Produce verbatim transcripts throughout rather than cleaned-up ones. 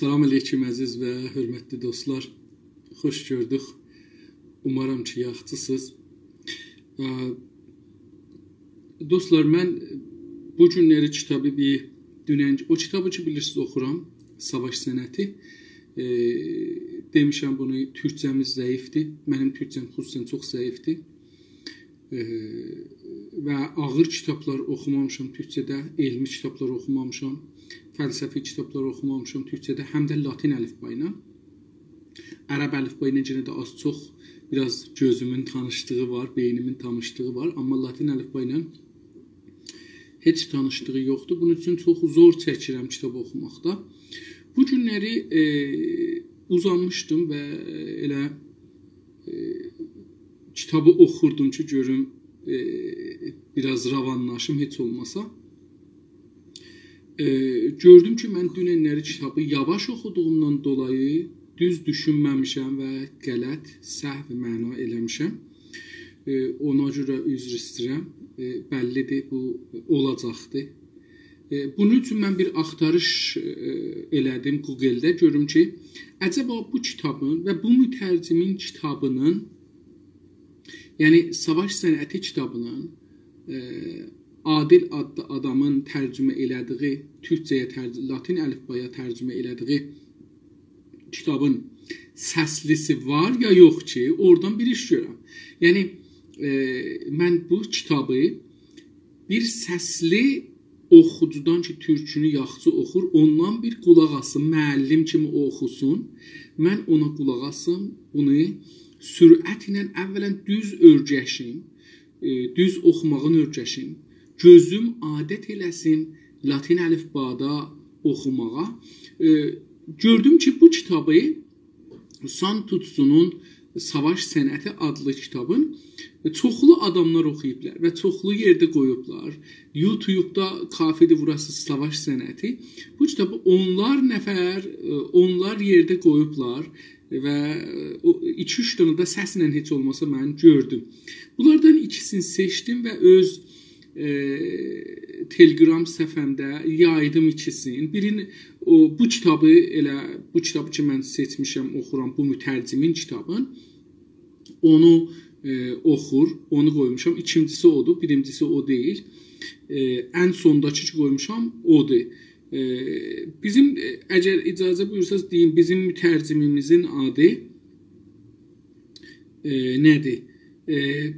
سلام علیکم، عزیز و حؤرمتلی دوستلار. خوش گؤردوک. اومارام کی، یاخشیسینیز. ا، دوستلار، من بو گونلری کیتابی بیر دونن، او کیتابی کی، بیلیرسینیز، اوخورام، ساواش صنعتی. ائ، دئمیشم بونو، تورکجه‌میز ضعیفدیر. منیم تورکجه‌م خصوصاً چوخ ضعیفدیر. ائ، و آغیر کیتابلار اوخومامیشام تورکجه‌ده، علمی کیتابلار اوخومامیشام، فلسفی کیتابلار اوخومامیشام تورکجه‌ده، هم ده لاتین الفبا ایله. عرب الفبا ایله یئنه ده آز چوخ بیر آز گؤزومون تانیشدیغی وار، بئینیمین تانیشدیغی وار، آمما لاتین الفبا ایله هئچ تانیشدیغی یوخدور. بونون اوچون چوخ زور چکیرم کیتاب اوخوماقدا. بو گونلری، ائ، اوزانمیشدیم و ائله، ائ، کیتابی اوخوردوم کی، گؤروم، ائ، بیر آز روانلاشیم هئچ اولماسا. ائ، گؤردوم کی، من دوننلری کیتابی یاواش اوخودوغومدان دولایی دوز دوشونمه‌میشم و غلط، سهو معنا ائله‌میشم. ائ، اونا گؤره عذر ایسته‌ییرم. ائ، بللیدیر، بو اولاجاقدیر. ائ، بونون اوچون من بیر آختاریش، ائ، ائله‌دیم گوگلده. گؤروم کی، عجبا بو کیتابین و بو مترجمین کیتابینین، یعنی ساواش صنعتی کیتابینین، ائ، عادل آدلی آدامین ترجمه ائله‌دیگی، تورکجه‌یه ترج-، لاتین الفبایا ترجمه ائله‌دیگی کیتابین سسلیسی وار یا یوخ کی، اورادان بیر ایش گؤرم. یعنی، ائ، من بو کیتابی بیر سسلی اوخوجودان کی، تورکونو یاخشی اوخور، اوندان بیر قولاق آسیم، معلم کیمی او اوخوسون. من اونا قولاق آسیم، بونو سرعت ایله اولاً دوز اؤرگشیم، ائ، دوز اوخوماغین اؤرگشیم. گؤزوم عادت ائله‌سین لاتین الفبادا اوخوماغا. ائ، گؤردوم کی، بو کیتابی سانتوتسونون ساواش صنعتی آدلی کیتابین چوخلو آداملار اوخویوبلار و چوخلو یئرده قویوبلار. یوتیوبدا کافی‌دیر ووراسینیز ساواش صنعتی. بو کیتابی اونلار نفر، ائ، اونلار یئرده قویوبلار و، ائ، او ایکی-اوچ دنه ده سسله هئچ اولماسا من گؤردوم. بونلاردان ایکیسینی سئچدیم و اؤز، ائ، تلگرام صفحه‌مده یایدیم ایکیسینی. بیرین، او، بو کیتابی ائله، بو کیتابی کی، من سئچمیشم، اوخورام، بو مترجمین کیتابین. اونو، ائ، اوخور، اونو قویموشام. ایکینجیسی اودور، بیرینجیسی او دئییل. ائ، ان سونداکی کی قویموشام، اودور. ائ، بیزیم، ائ، اگر اجازه بویورساز دئییم، بیزیم مترجمیمیزین آدی، ائ، نه‌دیر؟ ائ،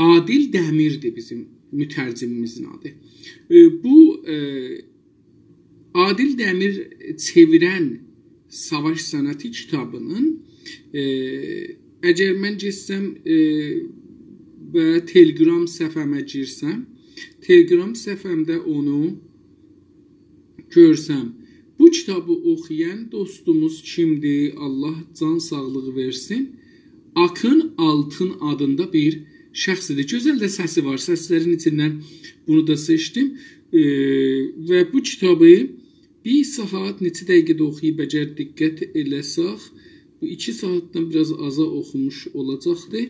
عادل دمیردیر بیزیم مترجمیمیزین آدی. ائ، بو، ائ، عادل دمیر چئویرن ساواش صنعتی کیتابینین، ائ، اگر من گئتسم، ائ، و تلگرام صفحه‌مه گیرسم، تلگرام صفحه‌مده اونو گؤرسم، بو کیتابی اوخویان دوستوموز کیمدیر؟ الله جان ساغلیغی وئرسین. آکین آلتین آدیندا بیر شخص ایدی. گؤزل ده سسی وار. سسلرین ایچیندن بونو دا سئچدیم. ائ، و بو کیتابی بیر ساعات نئچه دقیقه‌ده اوخویوب، اگر دقت ائله‌سک، بو ایکی ساعاتدان بیر آز آزا اوخوموش اولاجاقدی.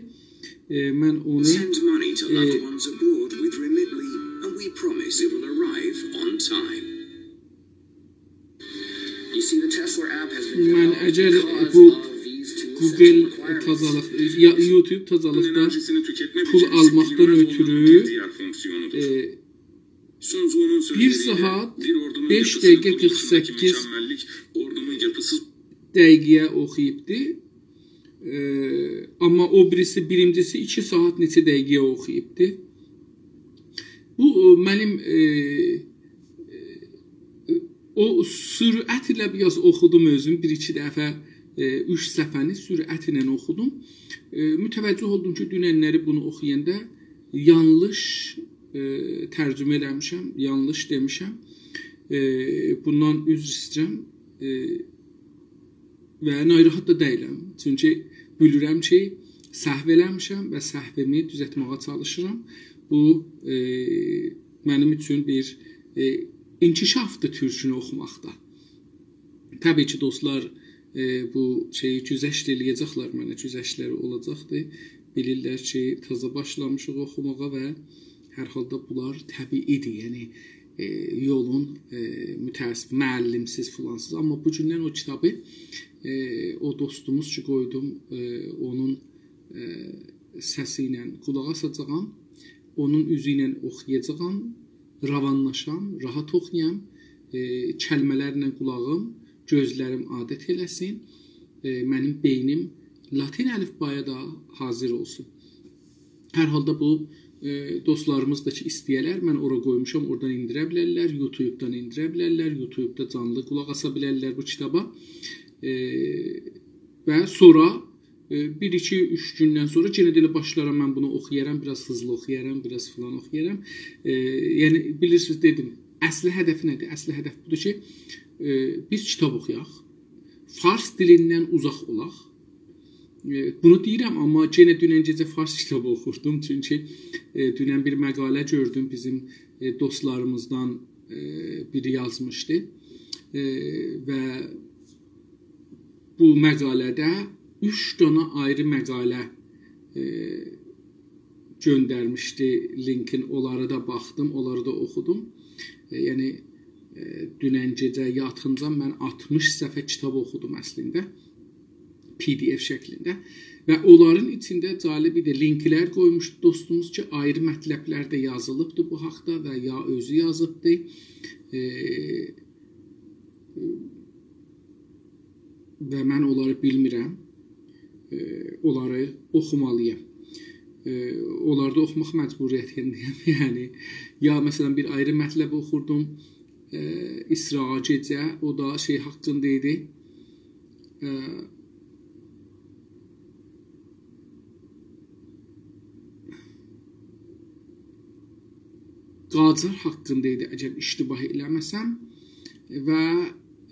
ائ، من اونو، Send money to loved ائ، ones abroad with Remitly, and we promise it will arrive on time. You see, the Tesla app has been من developed اگر because بو of these two گوگل essential requirements. تازالیق، یا، یوتیوب تازالیقدا پول آلماقدان اؤترو، ائ، Son Tzu'nun بیر sözleriyle ساعات bir ordunun بئش yapısını دقیقه قیرخ سککیز دقیقه قیرخ سککیز ordunun yapısı دقیقه‌یه اوخویوبدو. ائ، آمما او بیریسی، بیرینجیسی ایکی ساعات نئچه دقیقه‌یه اوخویوبدو. بو، ائ، منیم، ائ، ائ، او سرعت ایله بیر آز اوخودوم اؤزوم، بیر-ایکی دفعه، ائ، اوچ صفحه‌نی سرعت ایله اوخودوم. ائ، متوجه اولدوم کی، دوننلری بونو اوخویاندا یانلیش، ائ، ترجمه ائله‌میشم، یانلیش دئمیشم. ائ، بوندان عذر ایسته‌ییرم. ائ، و ناراحت دا دئییلم. چونکی بیلیرم کی، سهو ائله‌میشم و سهویمی دوزلتمه‌یه چالیشیرام. بو، ائ، منیم اوچون بیر، ائ، انکشافدیر تورکونو اوخوماقدا. طبیعی کی، دوستلار، ائ، بو شئیی گذشت ائله‌یه‌جکلر منه، گذشتلری اولاجاقدیر. بیلیرلر کی، تازا باشلامیشیق اوخوماغا و هر حالدا بونلار طبیعیدیر. یعنی، ائ، یولون، ائ، متأسف، معلم‌سیز فلان‌سیز. آمما بو گوندن او کیتابی، ائ، او دوستوموز کی قویدوم، ائ، اونون، ائ، سسی ایله قولاق آساجاغام، اونون اوزو ایله اوخویاجاغام، روانلاشام، راحت اوخویام، ائ، کلمه‌لرله قولاغیم، گؤزلریم عادت ائله‌سین، ائ، منیم بئینیم لاتین الیفبایا دا حاضر اولسون. هر حالدا بو، ائ، دوستلاریمیز دا کی ایسته‌یه‌لر، من اورا قویموشام، اورادان ایندیره بیلرلر، یوتیوبدان ایندیره بیلرلر، یوتیوبدا جانلی قولاق آسا بیلرلر بو کیتابا. ائ، و سونرا، ائ، بیر، ایکی، اوچ گوندن سونرا یئنه ده ائله باشلارام، من بونو اوخویارام، بیر آز هیزلی اوخویارام، بیر آز فلان اوخویارام. ائ، یعنی، بیلیرسینیز، دئدیم، اصلی هدف نه‌دیر؟ اصلی هدف بودور کی، ائ، بیز کیتاب اوخویاق. فارس دیلیندن اوزاق اولاق. ائ، بونو دئییرم، آمما یئنه دونن گئجه فارس کیتابی اوخوردوم. چونکی، ائ، دونن بیر مقاله گؤردوم، بیزیم، ائ، دوستلاریمیزدان، ائ، بیری یازمیشدی. ائ، و بو مقاله‌ده اوچ دنه آیری مقاله، ائ، گؤندرمیشدی لینکین، اونلاری دا باخدیم، اونلاری دا اوخودوم. ائ، یعنی، ائ، دونن گئجه یاتینجا من آلتمیش صفحه کیتاب اوخودوم اصلینده، پی دی اف شکلینده. و اونلارین ایچینده جالب ایدی، لینکلر قویموشدو دوستوموز کی، آیری مطلبلر ده یازیلیبدی بو حاقدا و یا اؤزو یازیبدی. ائ، و من اونلاری بیلمیرم. ائ، اونلاری اوخومالییام. ائ، اونلاری دا اوخوماق مجبوریتینده‌یم، یعنی. یا، مثلا، بیر آیری مطلب اوخوردوم، ائ، اسراء گئجه، او دا شئی حاقیندا ایدی. ائ، قاجار حاقیندا ایدی، اگر اشتباه ائله‌مه‌سم. و،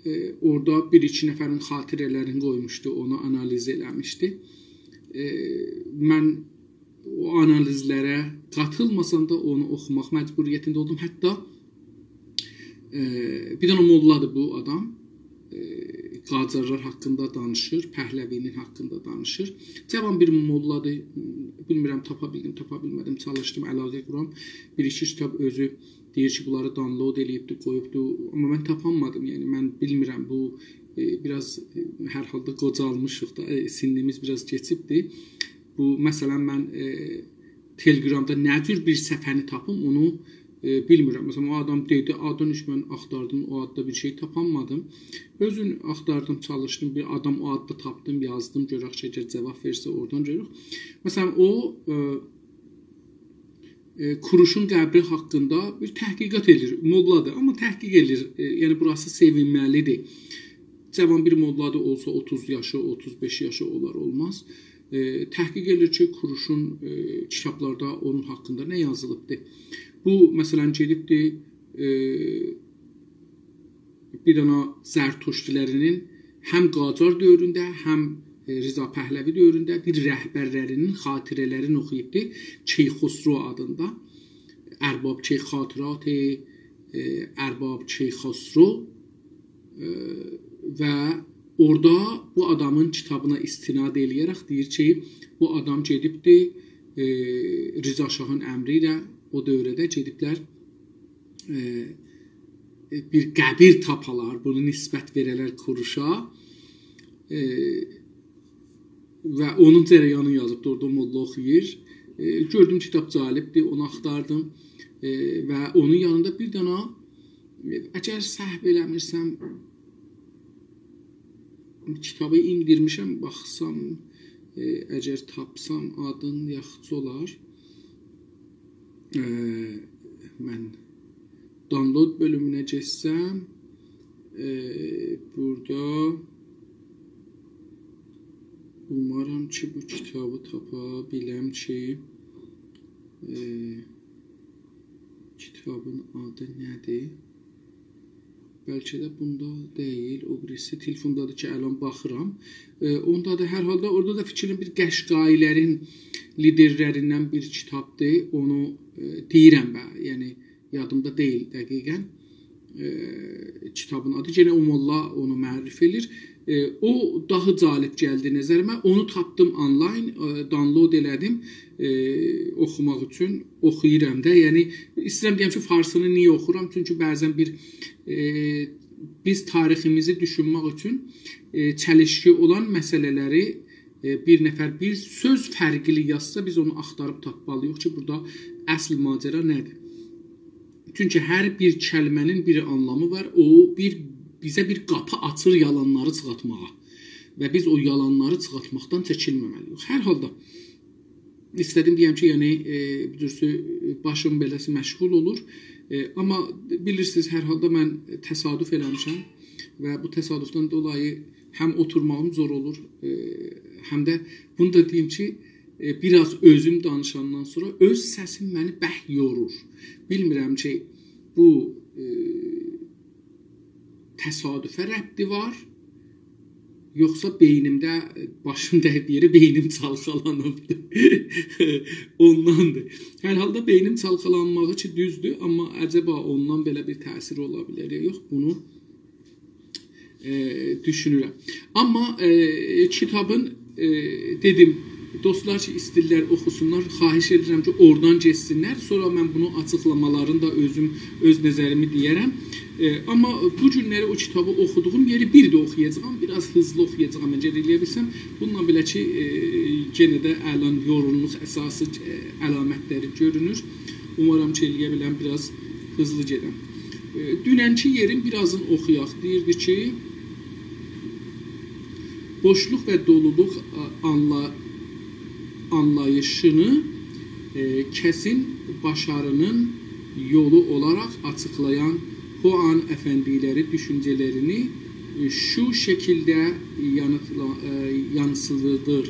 ائ، اورادا بیر-ایکی نفرین خاطره‌لرینی قویموشدو، اونو آنالیز ائله‌میشدی. ائ، من او آنالیزلره قاتیلماسام دا اونو اوخوماق مجبوریتینده اولدوم. حتی، ائ، بیر دنه موللادیر بو آدام. ائ، قاجارلار حاقیندا دانیشیر، پهلوی‌نین حاقیندا دانیشیر. جاوان بیر موللادیر، بیلمیرم، تاپا بیلدیم، تاپا بیلمه‌دیم، چالیشدیم علاقه قورام. بیر-ایکی کیتاب اؤزو دئییر کی، بونلاری دانلود ائله‌ییبدی، قویوبدو. آمما من تاپانمادیم، یعنی من بیلمیرم، بو، ائ، بیر آز، ائ، هر حالدا قوجالمیشیق دا، ائ، سنّیمیز بیر آز کئچیبدی. بو، مثلا، من، ائ، تلگرامدا نه جور بیر صفحه‌نی تاپیم، اونو، ائ، بیلمیرم. مثلا، او آدام دئدی، آدین اوچ، من آختاردیم، او آددا بیر شئی تاپانمادیم. اؤزون آختاردیم، چالیشدیم، بیر آدام او آددا تاپدیم، یازدیم، گؤرک کی، اگر جاواب وئرسه، اورادان گؤرک. مثلا، او، ائ، ائ، کوروشون قبری حاقیندا بیر تحقیقات ائله‌ییر. موللادیر، آمما تحقیق ائله‌ییر. ائ، یعنی، بوراسی سئوینمه‌لیدیر. جاوان بیر موللادیر، اولسا اوتوز یاشی، اوتوز بئش یاشی اولار، اولماز. ائ، تحقیق ائله‌ییر کی، کوروشون، ائ، کیتابلاردا اونون حاقیندا نه یازیلیبدیر. بو، مثلا، گئدیبدیر، ائ، بیر دنه زرتشتی‌لری‌نین هم قاجار دؤورونده، هم، ائ، رضا پهلوی دؤورونده بیر رهبرلری‌نین خاطره‌لرینی اوخویوبدو. کیخسرو آدیندا. ارباب کیخ-، خاطرات، ائ، ارباب کیخسرو، ائ، و اورادا بو آدامین کیتابینا استناد ائله‌یه‌رک دئییر کی، بو آدام گئدیبدی، ائ، رضا شاهین امری ایله او دؤوره‌ده گئدیبلر، ائ، ائ، بیر قبیر تاپالار، بونو نسبت وئره‌لر کوروشا. ائ، و اونون جریانینی یازیبدی، اورادا موللا اوخویور. ائ، گؤردوم، کیتاب جالبدیر، اونو آختاردیم. ائ، و اونون یانیندا بیر دنه، ائ، اگر سهو ائله‌میرسم، کیتابی ایندیرمیشم، باخسام، ائ، اگر تاپسام، آدین یاخشی اولار. ائ، من دانلود بؤلومونه گئتسم، ائ، بورادا اومارام کی، بو کیتابی تاپا بیلم کی، ائ، کیتابین آدی نه‌دیر؟ بلکه ده بوندا دئییل، او بیریسی تلفوندادیر کی، الان باخیرام. ائ، اوندا دا هر حالدا، اورادا دا فیکریم بیر قشقایی‌لرین لیدرلریندن بیر کیتابدیر. اونو، ائ، دئییرم به، یعنی یادیمدا دئییل دقیقا، ائ، کیتابین آدی. یئنه او موللا اونو معرفی ائله‌ییر. ائ، او داها جالب گلدی نظریمه. اونو تاپدیم آنلاین، ائ، دانلود ائله‌دیم، ائ، اوخوماق اوچون. اوخویورام دا. یعنی، ایسته‌ییرم دئیم کی، فارسینی نییه اوخورام؟ چونکی بعضا بیر، ائ، بیز تاریخیمیزی دوشونمک اوچون، ائ، چلیشکی اولان مسئله‌لری، ائ، بیر نفر بیر سؤز فرقلی یازسا، بیز اونو آختاریب تاپمالی‌ییق کی، بورادا اصل ماجرا نه‌دیر؟ چونکی هر بیر کلمه‌نین بیر آنلامی وار. او بیر، بیزه بیر قاپی آچیر یالانلاری چیخارتماغا. و بیز او یالانلاری چیخارتماقدان چکینمه‌مه‌لی‌ییک. هر حالدا ایسته‌دیم دئیم کی، یعنی، ائ، بو جورسو، ائ، باشیم بئله‌سی مشغول اولور. ائ، آمما بیلیرسینیز، هر حالدا من تصادف ائله‌میشم و بو تصادفدن دولایی هم اوتورماغیم زور اولور، ائ، هم ده بونو دا دئییم کی، ائ، بیر آز اؤزوم دانیشاندان سونرا اؤز سسیم منی بک یورور. بیلمیرم کی، بو، ائ، تصادفه ربطی وار، یوخسا بئینیمده، ائ، باشیم دَییب یئره، بئینیم چالخالانیبدیر. اونداندیر. هر حالدا بئینیم چالخالانماغی کی، دوزدور، آمما عجبا اوندان بئله بیر تأثیر اولا بیلر یا یوخ، بونو، ائ، دوشونورم. آمما، ائ، کیتابین، ائ، دئدیم، دوستلار کی، ایسته‌ییرلر اوخوسونلار، خواهش ائدیرم کی، اورادان گئتسینلر. سونرا من بونو آچیقلامالاریندا اؤزوم، اؤز نظریمی دئیه‌رم. ائ، آمما بو گونلری او کیتابی اوخودوغوم یئری بیر ده اوخویاجاغام، بیر آز هیزلی اوخویاجاغام، اگر ائلیه بیلسم. بونونلا بئله کی، ائ، یئنه ده الان یورغونلوق اساسی، ائ، علامتلری گؤرونور. اومارام کی، ائلیه بیلم بیر آز هیزلی گئدم. ائ، دوننکی یئرین بیر آزین اوخویاق. دئییردی کی، بوشلوق و دولولوق، آ، آنلا-، آنلاییشینی، ائ، کسین باشارینین یولو اولاراق آچیقلایان هوان افندیلری دوشونجه‌لرینی، ائ، شو شکیلده یانیتلا-، ائ، یانسیدیر.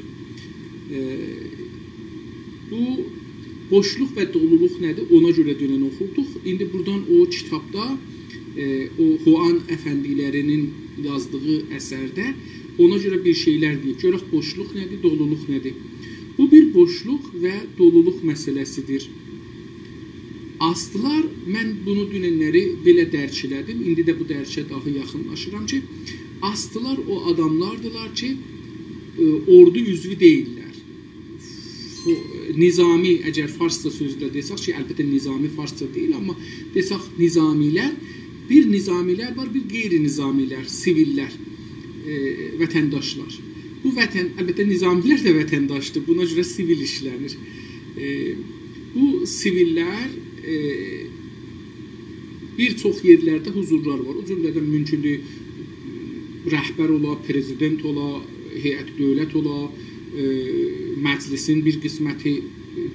ائ، بو بوشلوق و دولولوق نه‌دیر؟ اونا گؤره دونن اوخودوق. ایندی بورادان او کیتابدا، ائ، او هوان افندیلری‌نین یازدیغی اثرده اونا گؤره بیر شئیلر دئییب. گؤرک بوشلوق نه‌دیر، دولولوق نه‌دیر؟ بو بیر بوشلوق و دولولوق مسئله‌سیدیر. آسیلار، من بونو دوننلری بئله درک ائله‌دیم، ایندی ده بو درکه داها یاخینلاشیرام کی، آسیلار او آداملاردیلار کی، ائ، اوردو عضوو دئییللر. فو-، نظامی، اگر فارسجا سؤزله دئسک کی، البته نظامی فارسجا دئییل، آمما دئسک نظامیلر، بیر نظامیلر وار، بیر غیر نظامیلر، سیویللر، ائ، وطنداشلار. بو وطن، البته نظامیلر ده وطنداشدیر، بونا گؤره سیویل ایشله‌نیر. ائ، بو سیویللر، ائ، بیر چوخ یئرلرده حضورلاری وار. او جمله‌دن مومکوندور، رهبر اولا، پرزیدنت اولا، هیئت دولت اولا، ائ، مجلسین بیر قسمتی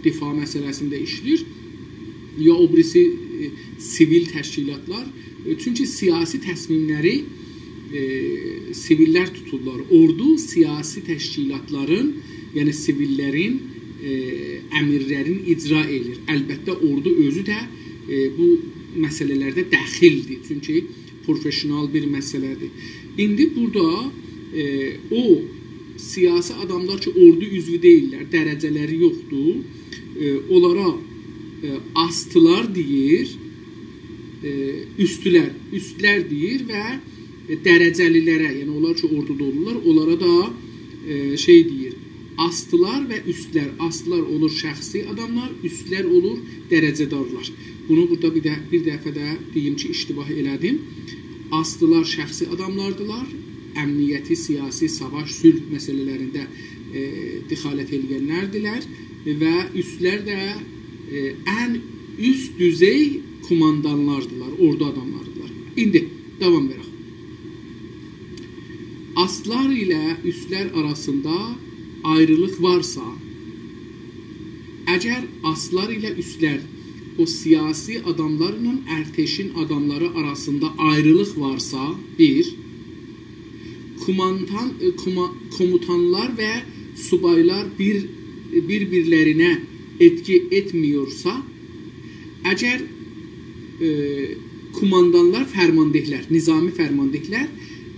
دفاع مسئله‌سینده ایشله‌ییر. یا او بیریسی، ائ، سیویل تشکیلاتلار. ائ، چونکی سیاسی تصمیملری، ائ، سیویللر توتورلار. اوردو سیاسی تشکیلاتلارین، یعنی سیویللرین، ائ، امرلرینی اجرا ائدیر. البته، اوردو اؤزو ده، ائ، بو مسئله‌لرده دخیلدیر. چونکی پروفشنال بیر مسئله‌دیر. ایندی بورادا، ائ، او سیاسی آداملار کی، اوردو عضوو دئییللر، درجه‌لری یوخدور، ائ، اونلارا، ائ، آستیلار دئییر، ائ، اوستولر، اوستلر دئییر و، ائ، درجه‌لی‌لره، یعنی اونلار کی، اوردودا اولورلار، اونلارا دا، ائ، شئی دئییر، آستیلار و اوستلر. آستیلار اولور شخصی آداملار، اوستلر اولور درجه‌دارلار. بونو بورادا بیر ده-، بیر دفعه ده دئییم کی، اشتباه ائله‌دیم. آستیلار شخصی آداملاردیلار، امنیتی، سیاسی، ساواش، صلح مسئله‌لرینده، ائ، دخالت ائله‌ینلردیلر و اوستلر ده، ائ، ان اوست دوزئی کوماندانلاردیلار، اوردو آداملاردیلار. ایندی داوام وئرک. آستیلار ایله اوستلر آراسیندا آیریلیق وارسا، اگر آستیلار ایله اوستلر، او سیاسی آداملارلا ارتشین آداملاری آراسیندا آیریلیق وارسا، بیر، کومانتان-، ائ، کوما-، کوموتانلار و سوبایلار بیر، بیر-بیرلرینه ائتکی ائتمیورسا، اگر، ائ، کوماندانلار، فرماندهلر، نظامی فرماندهلر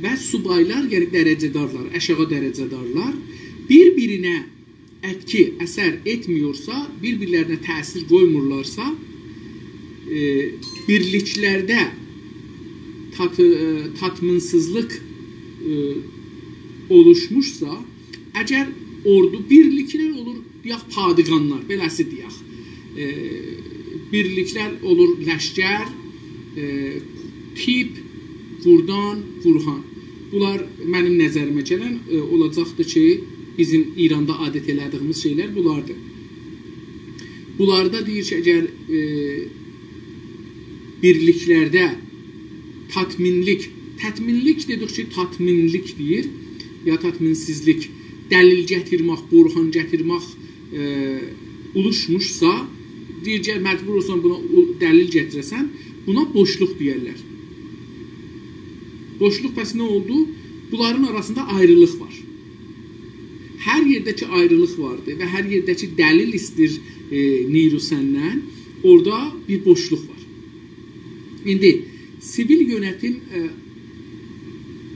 و سوبایلار، یعنی درجه‌دارلار، آشاغی درجه‌دارلار بیر-بیرینه ائتکی، اثر ائتمیورسا، بیر-بیرلرینه تأثیر قویمورلارسا، ائ، بیرلیکلرده تات-، ائ، تاتمینسیزلیق، ائ، اولوشموشسا، اگر اوردو بیرلیکلر اولور، دئیک، پادگانلار، بئله‌سی دئیک، ائ، بیرلیکلر اولور، لشکر، ائ، تیپ، گردان، گروهان. بونلار منیم نظریمه گلن، ائ، اولاجاقدیر کی، بیزیم ایراندا عادت ائله‌دیگیمیز شئیلر بونلاردیر. بونلاردا دئییر کی، اگر، ائ، بیرلیکلرده تطمینلیک، تطمینلیک دئدیک کی، تطمینلیک دئییر، یا تطمینسیزلیک، دلیل گتیرمک، برهان گتیرمک، ائ، اولوشموشسا، دئییر کی، مجبور اولسان بونا او-، دلیل گتیره‌سن، بونا بوشلوق دئیرلر. بوشلوق پس نه اولدو؟ بونلارین آراسیندا آیریلیق وار. هر یئرده کی آیریلیق واردیر و هر یئرده کی دلیل ایستیر، ائ، نیرو سندن، اورادا بیر بوشلوق وار. ایندی سیویل یؤنتیم، ائ،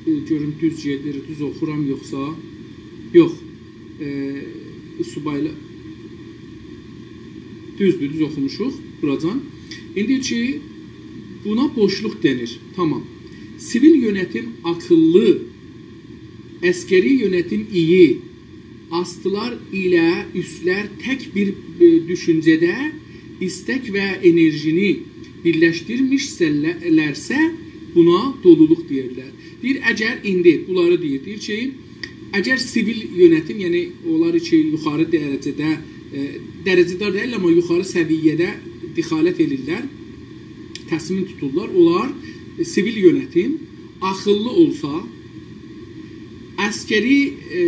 ائ، گؤروم دوز یئردیر، دوز اوخورام یوخسا؟ یوخ. ائ، سوبایلی-، دوزدور، دوز اوخوموشوق بوراجان. ایندی کی، بونا بوشلوق دئنیر. تامام. سیویل یؤنتیم آکیللی، عسکری یؤنتیم ایی، آستلار ایله اوستلر تک بیر، ائ، دوشونجه‌ده ایستک و انرژینی بیرلشدیرمیشسه‌لرسه، بونا دولولوق دئیرلر. دئییر، اگر ایندی بونلاری دئییر، دئییر کی، اگر سیویل یؤنتیم، یعنی اونلار کی، یوخاری درجه‌ده، ائ، درجه‌دار دئییل، آمما یوخاری سویه‌ده دخالت ائدیرلر، تصمیم توتورلار، اونلار، ائ، سیویل یؤنتیم آکیللی اولسا، عسکری، ائ،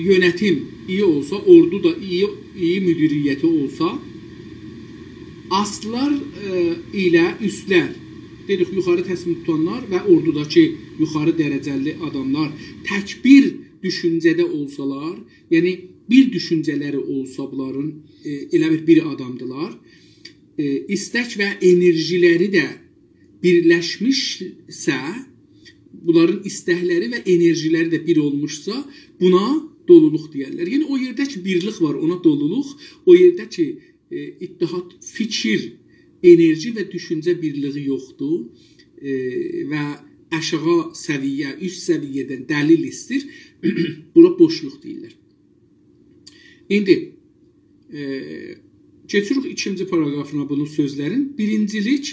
یؤنتیم ایی اولسا، اوردو دا ایی، ایی مدیریتی اولسا، آستلار، ائ، ایله اوستلر، دئدیک، یوخاری تصمیم توتانلار و اوردوداکی یوخاری درجه‌لی آداملار تک بیر دوشونجه‌ده اولسالار، یعنی بیر دوشونجه‌لری اولسا بونلارین، ائ، ائله بیر، بیر آدامدیلار، ائ، ایستک و انرژیلری ده بیرلشمیشسه، بونلارین ایستکلری و انرژیلری ده بیر اولموشسا، بونا دولولوق دئیرلر. یعنی او یئرده کی بیرلیک وار، اونا دولولوق، او یئرده کی، ائ، اتحاد فیکیر، انرژی و دوشونجه بیرلیگی یوخدور، ائ، و آشاغی سویه، اوست سویه‌دن دلیل ایستیر، بونا بوشلوق دئییرلر. ایندی، ائ، کئچیریک ایکینجی پاراگرافینا بونون سؤزلرین. بیرینجیلیک،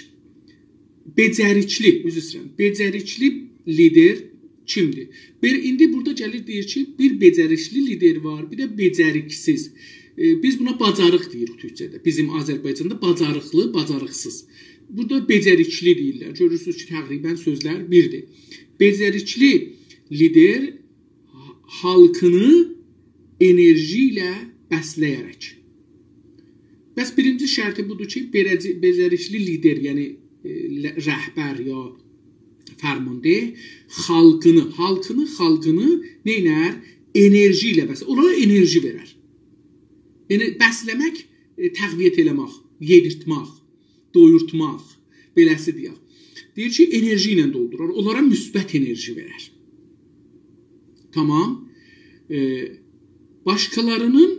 بئجریکلی، عذر ایسته‌ییرم، بئجریکلی لیدر کیمدیر؟ بیر، ایندی بورادا گلیر، دئییر کی، بیر بئجریکلی لیدر وار، بیر ده بئجریکسیز. ائ، بیز بونا باجاریق دئییریک تورکجه‌ده. بیزیم آذربایجاندا باجاریقلی، باجاریقسیز. بورادا بئجریکلی دئییرلر. گؤرورسونوز کی، تقریباً سؤزلر بیردیر. بئجریکلی لیدر خالقینی انرژی ایله بسله‌یه‌رک. پس بیرینجی شرطی بودور کی، بئجری-، بئجریکلی لیدر، یعنی، ائ، ل-، رهبر یا فرمانده خالقینی، خالقینی، خالقینی نئینر؟ انرژی ایله بسله‌یر. اونلارا انرژی وئرر. یعنی، بسله‌مک، ائ، تقویت ائله‌مک، یئدیرتمک، دویورتماق، بئله‌سی دئیک. دئییر کی، انرژی ایله دولدورار، اونلارا مثبت انرژی وئرر. تامام. ائ، باشقالارینین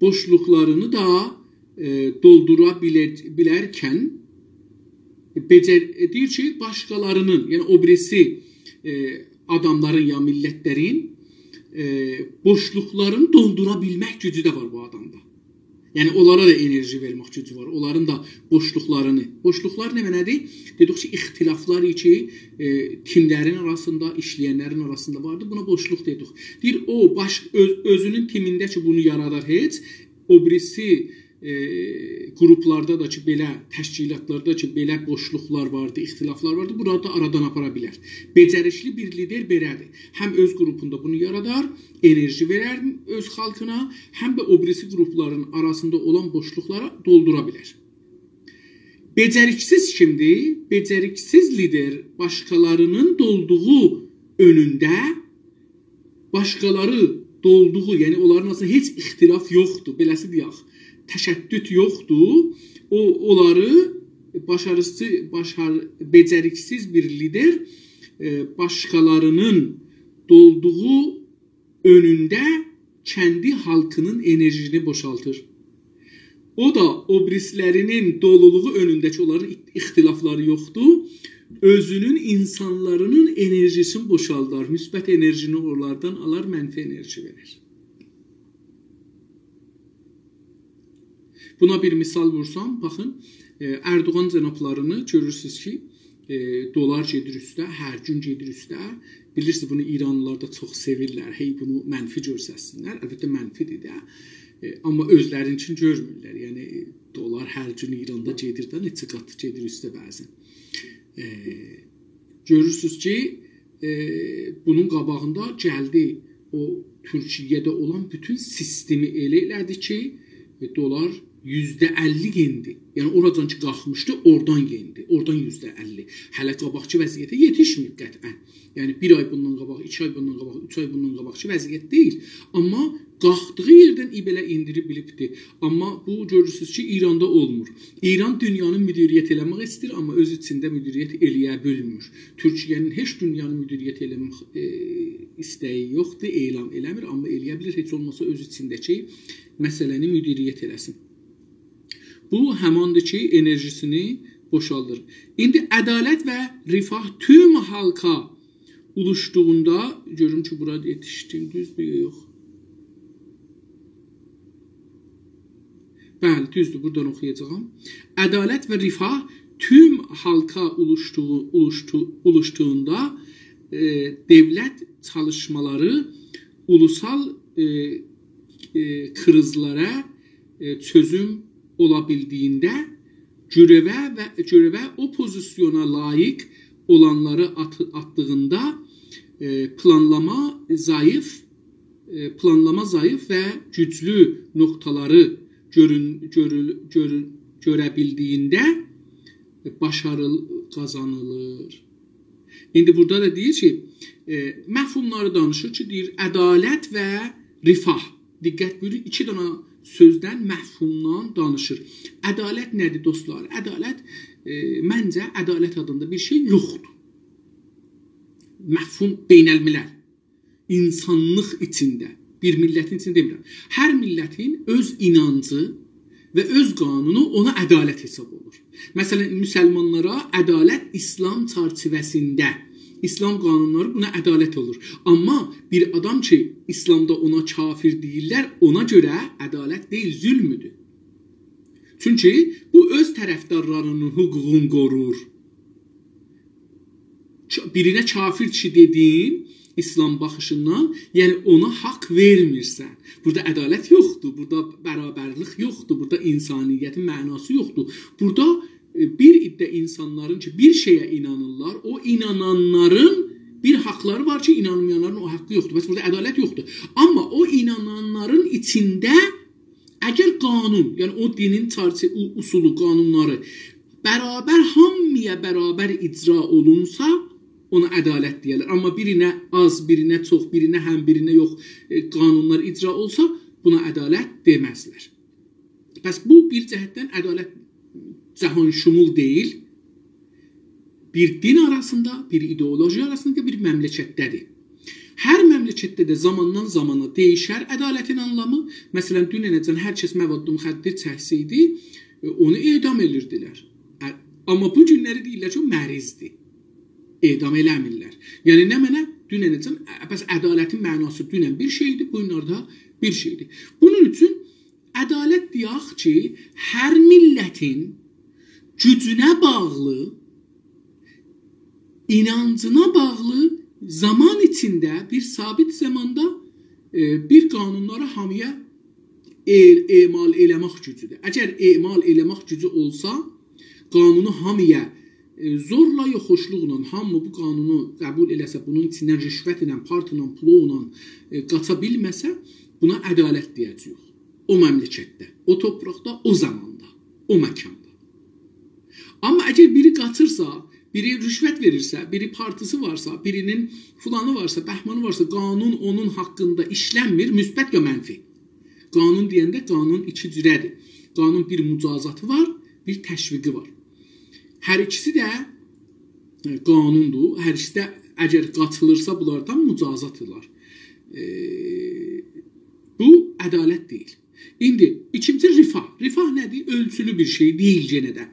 بوشلوقلارینی دا، ائ، دولدورا بیلر-، بیلرکن، بئجر-، ائ، دئییر کی، باشقالارینین، یعنی او بیریسی، ائ، آداملارین یا میللتلرین، ائ، بوشلوقلارینی دولدورا بیلمک گوجو ده وار بو آدامدا. یعنی، اونلارا دا انرژی وئرمک گوجو وار. اونلارین دا بوشلوقلارینی. بوشلوقلار نمنه‌دیر؟ دئدیک کی، اختلافلار کی، ائ، تیملرین آراسیندا، ایشله‌ینلرین آراسیندا واردیر. بونا بوشلوق دئدیک. دئییر، او باش-، اؤز-، اؤزونون تیمینده کی، بونو یارادار هئچ، او بیریسی، ائ، گروپلاردا دا کی، بئله، تشکیلاتلاردا کی، بئله بوشلوقلار واردی، اختلافلار واردی، بونلاری دا آرادان آپارا بیلر. بئجریکلی بیر لیدر بئله‌دیر. هم اؤز گروپوندا بونو یارادار، انرژی وئرر اؤز خالقینا، هم ده او بیریسی گروپلارین آراسیندا اولان بوشلوقلاری دولدورا بیلر. بئجریکسیز کیمدیر؟ بئجریکسیز لیدر باشقالارینین دولدوغو اؤنونده، باشقالاری دولدوغو، یعنی اونلارین آراسیندا هئچ اختلاف یوخدور، بئله‌سی دئیک، تشدد یوخدور. او، اونلاری باشاریسی-، باشار-، بئجریکسیز بیر لیدر، ائ، باشقالارینین دولدوغو اؤنونده کندی خالقینین انرژی‌نی بوشالتیر. او دا او بیریسی‌لرینین دولولوغو اؤنونده کی، اونلارین اختلافلاری یوخدور، اؤزونون اینسانلاری‌نین انرژی‌سینی بوشالدار، مثبت انرژینی اونلاردان آلار، منفی انرژی وئریر. بونا بیر مثال وورسام، باخین، ائ، اردوغان جنابلارینی گؤرورسونوز کی، ائ، دلار گئدیر اوسته، هر گون گئدیر اوسته. بیلیرسینیز، بونو ایرانلیلار دا چوخ سئویرلر، هئی بونو منفی گؤرستسینلر. البته، منفی‌دیر ده. ائ، آمما اؤزلرینین اوچون گؤرمورلر. یعنی، ائ، دلار هر گون ایراندا گئدیر ده، نئچه قات گئدیر اوسته بعضاً. ائ، گؤرورسونوز کی، ائ، بونون قاباغیندا گلدی، او تورکیه‌ده اولان بوتون سیستمی ائله ائله‌دی کی، ائ، دلار یوزده اللی یئندی. یعنی، اوراجان کی قالخمیشدی، اورادان یئندی. اورادان یوزده اللی. هله قاباقکی وضعیته یئتیشمه‌ییب قطعاً. یعنی، بیر آی بوندان قاباق، ایکی آی بوندان قاباق، اوچ آی بوندان قاباقکی وضعیت دئییل. آمما قالخدیغی یئردن ایبله ایندیریب بیلیبدی. آمما بو، گؤرورسونوز کی، ایراندا اولمور. ایران دونیانی مدیریت ائله‌مک ایسته‌ییر، آمما اؤز ایچینده مدیریت ائله‌یه بیلمیر. تورکیه‌نین هئچ دونیانی مدیریت ائله‌مک، ائ، ایسته‌یی یوخدور، اعلام ائله‌میر، آمما ائله‌یه بیلیر، هئچ اولماسا اؤز ایچینده‌کی مسئله‌نی مدیریت ائله‌سین. بو هماندیر کی، انرژی‌سینی بوشالدیر. ایندی عدالت و رفاه توم حالقا اولوشدوغوندا، گؤروم کی، بورا یئتیشدیم، دوزدور، یوخ؟ بلی، دوزدور، بورادان اوخویاجاغام. عدالت و رفاه توم حالقا اولوشدوغو-، اولوشدو-، اولوشدوغوندا، ائ، دؤولت چالیشمالاری اولوسال، ائ، ائ، کریزلره، ائ، چؤزوم اولا بیلدیگینده، گؤرووه و گؤرووه او پوزیسیونا لایق اولانلاری آتی-، آتدیغیندا، ائ، پلانلاما ضعیف، ائ، پلانلاما ضعیف و گوجلو نقطه‌لری گؤرون-، گؤرول-، گؤرون-، گؤره بیلدیگینده، ائ، باشاریل قازانیلیر. ایندی بورادا دا دئییر کی، ائ، مفهوملاری دانیشیر کی، دئییر، عدالت و رفاه. دقت بویورون، ایکی دنه سؤزدن، مفهومدان دانیشیر. عدالت نه‌دیر، دوستلار؟ عدالت، ائ، منجه، عدالت آدیندا بیر شئی یوخدور. مفهوم بین‌الملل. اینسانلیق ایچینده، بیر میللتین ایچینده دئمیرم. هر میللتین اؤز اینانجی و اؤز قانونو اونا عدالت حساب اولور. مثلاً، مسلمانلارا عدالت ایسلام چرچیوه‌سینده، ایسلام قانونلاری بونا عدالت اولور. آمما بیر آدام کی، ایسلامدا اونا کافر دئییرلر، اونا گؤره عدالت دئییل، ظلمدور. چونکی بو اؤز طرفدارلاری‌نین حقوقونو قورور. چا-، بیرینه کافر کی دئدین، ایسلام باخیشیندان، یعنی اونا حق وئرمیرسن. بورادا عدالت یوخدور، بورادا برابرلیک یوخدور، بورادا اینسانیتین معناسی یوخدور. بورادا، ائ، بیر عده اینسانلارین کی، بیر شئیه اینانیرلار، او اینانانلارین بیر حقلری وار کی، اینانمایانلارین او حقی یوخدور. پس بورادا عدالت یوخدور. آمما او اینانانلارین ایچینده اگر قانون، یعنی او دینین چرچی-، او-، اصولو، قانونلاری برابر، هامییا برابر اجرا اولونسا، اونا عدالت دئیرلر. آمما بیرینه آز، بیرینه چوخ، بیرینه هم، بیرینه یوخ، ائ، قانونلار اجرا اولسا، بونا عدالت دئمزلر. پس بو بیر جهتدن عدالت جهان‌شمول دئییل. بیر دین آراسیندا، بیر ایدئولوژی آراسیندا، بیر مملکتده‌دیر. هر مملکتده ده زاماندان زامانا دییشر عدالتین آنلامی. مثلاً، دوننه‌جن هر کس مواد مخدر چکسه‌یدی، ائ، اونو اعدام ائدیردیلر. ا-، آمما بو گونلری دئییرلر کی، او مریضدیر. اعدام ائله‌میرلر. یعنی، نمنه؟ دوننه‌جن، ا، پس عدالتین معناسی دونن بیر شئیدی، بو گونلرده بیر شئیدیر. بونون اوچون عدالت دئیک کی، هر میللتین گوجونه باغلی، اینانجینا باغلی زامان ایچینده، بیر ثابت زاماندا، ائ، بیر قانونلاری هامییا ائ-، اعمال ائله‌مک گوجودور. اگر اعمال ائله‌مک گوجو اولسا، قانونو هامییا، ائ، زورلا، یا خوشلوقلا، هامی بو قانونو قبول ائله‌سه، بونون ایچیندن رشوتله، پارتلا، پولوولا، ائ، قاچا بیلمه‌سه، بونا عدالت دئیه‌جه‌ییک. او مملکتده، او تورپاقدا، او زاماندا، او مکاندا. آمما اگر بیری قاچیرسا، بیری رشوت وئریرسه، بیری پارتیسی وارسا، بیرینین فلانی وارسا، بهمانی وارسا، قانون اونون حاقیندا ایشلنمیر، مثبت یا منفی. قانون دئینده قانون ایکی جوره‌دیر. قانون بیر مجازاتی وار، بیر تشویقی وار. هر ایکیسی ده، ائ، قانوندور. هر ایکیسی ده اگر قاچیلیرسا بونلاردان مجازات اولار. ائ، بو عدالت دئییل. ایندی ایکینجی رفاه. رفاه نه‌دیر؟ اؤلچولو بیر شئی دئییل یئنه ده.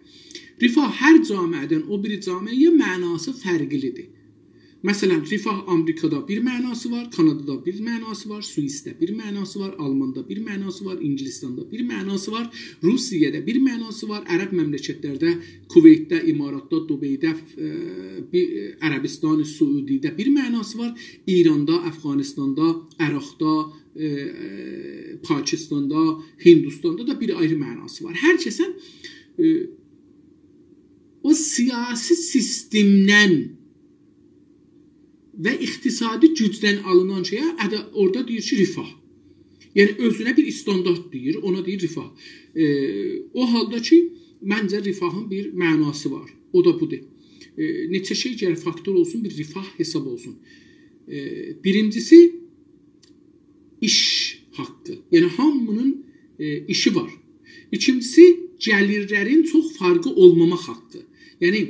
رفاه هر جامعه‌دن او بیری جامعه‌یه معناسی فرقلی‌دیر. مثلا، رفاه آمریکادا بیر معناسی وار، کانادادا بیر معناسی وار، سوئیسده بیر معناسی وار، آلماندا بیر معناسی وار، انگلستاندا بیر معناسی وار، روسیه‌ده بیر معناسی وار، عرب مملکتلرده، کویتده، اماراتدا، دوبئیده، ائ، بیر، عربستان سعودی‌ده بیر معناسی وار، ایراندا، افغانستاندا، عراقدا، ائ، پاکستاندا، هندوستاندا دا بیر آیری معناسی وار. هر کسه، ائ، او سیاسی سیستمدن و اقتصادی گوجدن آلینان شئیه اده-، اورادا دئییر کی، رفاه. یعنی، اؤزونه بیر استاندارد دئییر، اونا دئییر رفاه. ائ، او حالدا کی، منجه رفاهین بیر معناسی وار. او دا بودور. ائ، نئچه شئی گرک فاکتور اولسون، بیر رفاه حساب اولسون. ائ، بیرینجیسی، ایش حاققی. یعنی، هامی‌نین، ائ، ایشی وار. ایکینجیسی، گلیرلرین چوخ فرقی اولماماق حاققی. یعنی،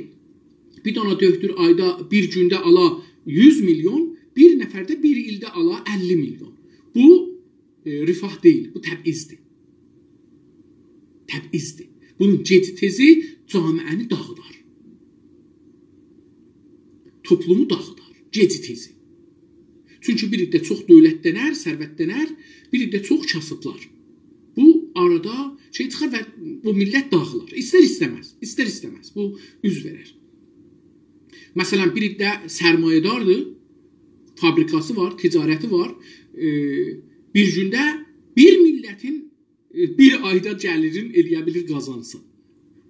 بیر دنه دؤکتور آیدا، بیر گونده آلا یوز میلیون، بیر نفر ده بیر ایلده آلا اللی میلیون. بو، ائ، رفاه دئییل، بو تبعیض‌دیر. تبعیض‌دیر. بونون گئجی-تئزی جامعه‌نی داغیدار. توپلومو داغیدار. گئجی-تئزی. چونکی بیر عده چوخ دؤولتلنر، ثروتلنر، بیر عده چوخ کاسیبلار. بو آرادا شئی چیخار و بو میللت داغیلار. ایستر-ایسته‌مز، ایستر-ایسته‌مز. بو اوز وئرر. مثلا، بیر عده سرمایه‌داردیر، فابریکاسی وار، تجارتی وار. ائ، بیر گونده بیر میللتین، ائ، بیر آیدا گلیرین ائلیه بیلیر قازانسین.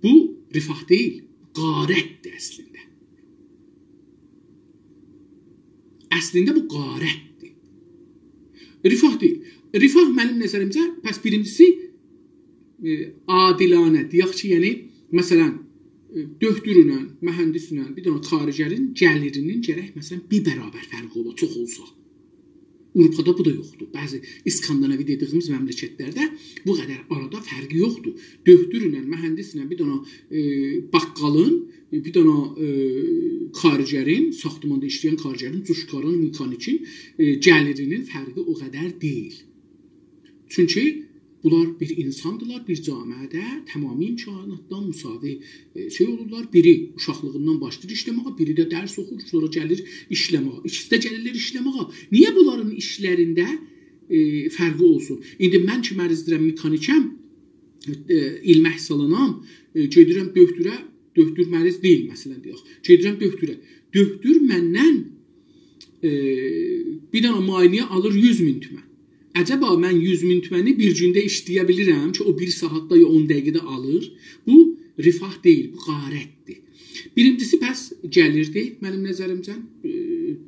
بو رفاه دئییل، غارت‌دیر اصلینده. اصلینده بو غارت‌دیر. رفاه دئییل. رفاه منیم نظریمجه، پس بیرینجیسی، ائ، عادلانه، دئیک کی، یعنی، مثلا، ائ، دؤکتورله، مهندسله، بیر دنه کارگرین گلیرینین گرک، مثلا، بیر برابر فرقی اولا، چوخ اولسا. آوروپادا بو دا یوخدور. بعضی اسکاندیناوی دئدیگیمیز مملکتلرده بو قدر آرادا فرقی یوخدور. دؤکتورله، مهندسله، بیر دنه، ائ، باققالین، ائ، بیر دنه، ائ، کارگرین، ساختماندا ایشله‌ین کارگرین، جوشکارین، مکانیکین، ائ، گلیرینین فرقی او قدر دئییل. چونکی بونلار بیر اینساندیلار، بیر جامعه‌ده تمامی امکاناتدان مساوی، ائ، شئی اولورلار. بیری اوشاقلیغیندان باشلاییر ایشله‌مه‌یه، بیری ده درس اوخور، سونرا گلیر ایشله‌مه‌یه. ایکیسی ده گلیرلر ایشله‌مه‌یه. نییه بونلارین ایشلرینده، ائ، فرقی اولسون؟ ایندی من کی، مریض دئییرم، مکانیکم، ائ، ایلمک سالینام، ائ، گئدیرم دؤکتوره، دؤکتور مریض دئییل، مثلا، دئیک. گئدیرم دؤکتوره. دؤکتور مندن، ائ، بیر دنه معاینه‌یه آلیر یوز مین تومن. عجبا من یوز مین تومنی بیر گونده ایشله‌یه بیلیرم کی، او بیر ساعاتدا یا اون دقیقه‌ده آلیر؟ بو رفاه دئییل، بو غارت‌دیر. بیرینجیسی، پس گلیردی، منیم نظریمجه، ائ،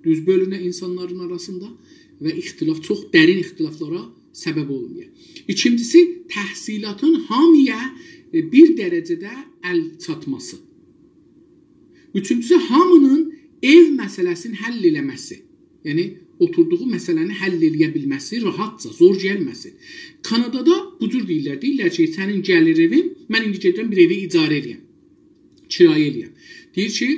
دوز بؤلونه اینسانلارین آراسیندا و اختلاف، چوخ درین اختلافلارا سبب اولمایا. ایکینجیسی، تحصیلاتین هامییا، ائ، بیر درجه‌ده ال چاتماسی. اوچونجوسو، هامی‌نین ائو مسئله‌سینی حل ائله‌مه‌سی. یعنی، اوتوردوغو مسئله‌نی حل ائله‌یه بیلمه‌سی، راحتجا، زور گلمه‌سین. کانادادا بو جور دئییرلر. دئییرلر کی، سنین گلیر ائوین، من ایندی گئدیرم بیر ائوی اجاره ائله‌یم، کرایه ائله‌یم. دئییر کی،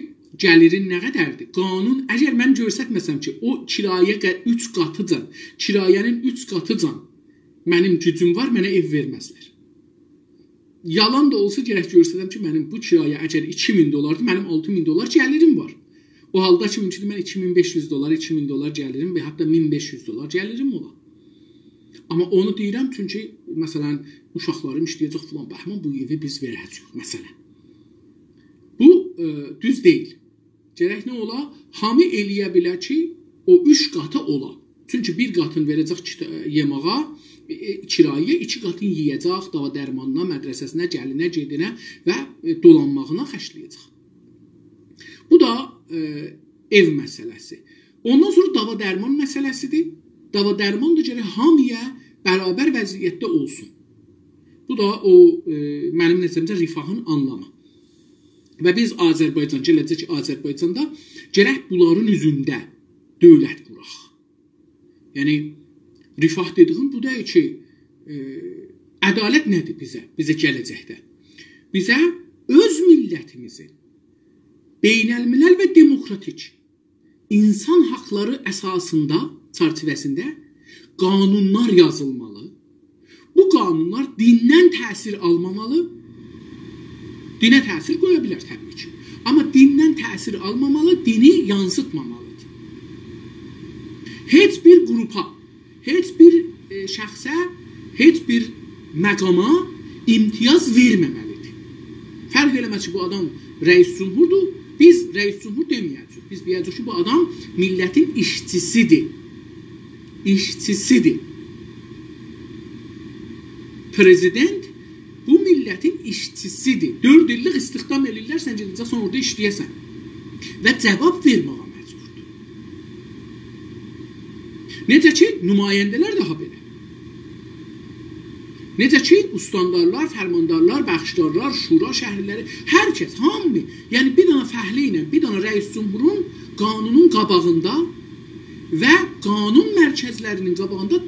گلیرین نه قدردیر؟ قانون، اگر من گؤرستمه‌سم کی، او کرایه قه-، اوچ قاتیجان، کرایه‌نین اوچ قاتیجان منیم گوجوم وار، منه ائو وئرمزلر. یالان دا اولسا گرک گؤرسدم کی، منیم بو کرایه اگر ایکی مین دلاردیر، منیم آلتی مین دلار گلیریم وار. او حالدا کی، مومکوندور من ایکی مین بئش یوز دلار، ایکی مین دلار گلیریم و حتی مین بئش یوز دلار گلیریم اولا. آمما اونو دئییرم، چونکی، مثلا، اوشاقلاریم ایشله‌یه‌جک فلان، بهمان، بو ائوی بیز وئره‌جه‌ییک، مثلا. بو، ائ، دوز دئییل. گرک نه اولا؟ هامی ائله‌یه بیله کی، او اوچ قاتی اولا. چونکی بیر قاتین وئره‌جک کیتا-، یئماغا، ائ، ائ، کرایه، ایکی قاتین یئیه‌جک، داوا درمانینا، مدرسه‌سینه، گلینه، گئدینه و، ائ، دولانماغینا خرجله‌یه‌جک. بو دا، ائ، ائو مسئله‌سی. اوندان سونرا داوا درمان مسئله‌سی‌دیر. داوا درمان دا گرک هامییا برابر وضعیتده اولسون. بو دا او، ائ، منیم نظریمجه رفاهین آنلامی. و بیز آذربایجان، گله‌جک آذربایجاندا گرک بونلارین اوزونده دؤولت قوراق. یعنی، رفاه دئدیگیم بو دئییل کی، ائ، عدالت نه‌دیر بیزه، بیزه گله‌جکده؟ بیزه اؤز میللتیمیزین بین‌الملل و دموکراتیک اینسان حاقلاری اساسیندا، چرچیوه‌سینده قانونلار یازیلمالی. بو قانونلار دیندن تأثیر آلمامالی، دینه تأثیر قویا بیلر، طبیعی کی. آمما دیندن تأثیر آلمامالی، دینی یانسیتمامالیدیر. هئچ بیر گروپا، هئچ بیر، ائ، شخصه، هئچ بیر مقاما امتیاز وئرمه‌مه‌لیدیر. فرق ائله‌مز کی، بو آدام رئیس جمهوردور، بیز رئیس جمهور دئمه‌یه‌جه‌ییک. بیز دئیه‌جه‌ییک کی، بو آدام میللتین ایشچیسیدیر. ایشچیسیدیر. پرزیدنت بو میللتین ایشچیسیدیر. دؤرد ایللیک استخدام ائله‌ییرلر، سن گئده‌جکسن اورادا ایشله‌یه‌سن. و جواب وئرمه‌یه مجبوردور. نئجه کی، نماینده‌لر ده هابئله. نئجه کی، استاندارلار، فرماندارلار، بخشدارلار، شورا شهرلری، هر کس، هامی، یعنی بیر دنه فعله ایله بیر دنه رئیس جمهورون قانونون قاباغیندا و قانون مرکزلرینین قاباغیندا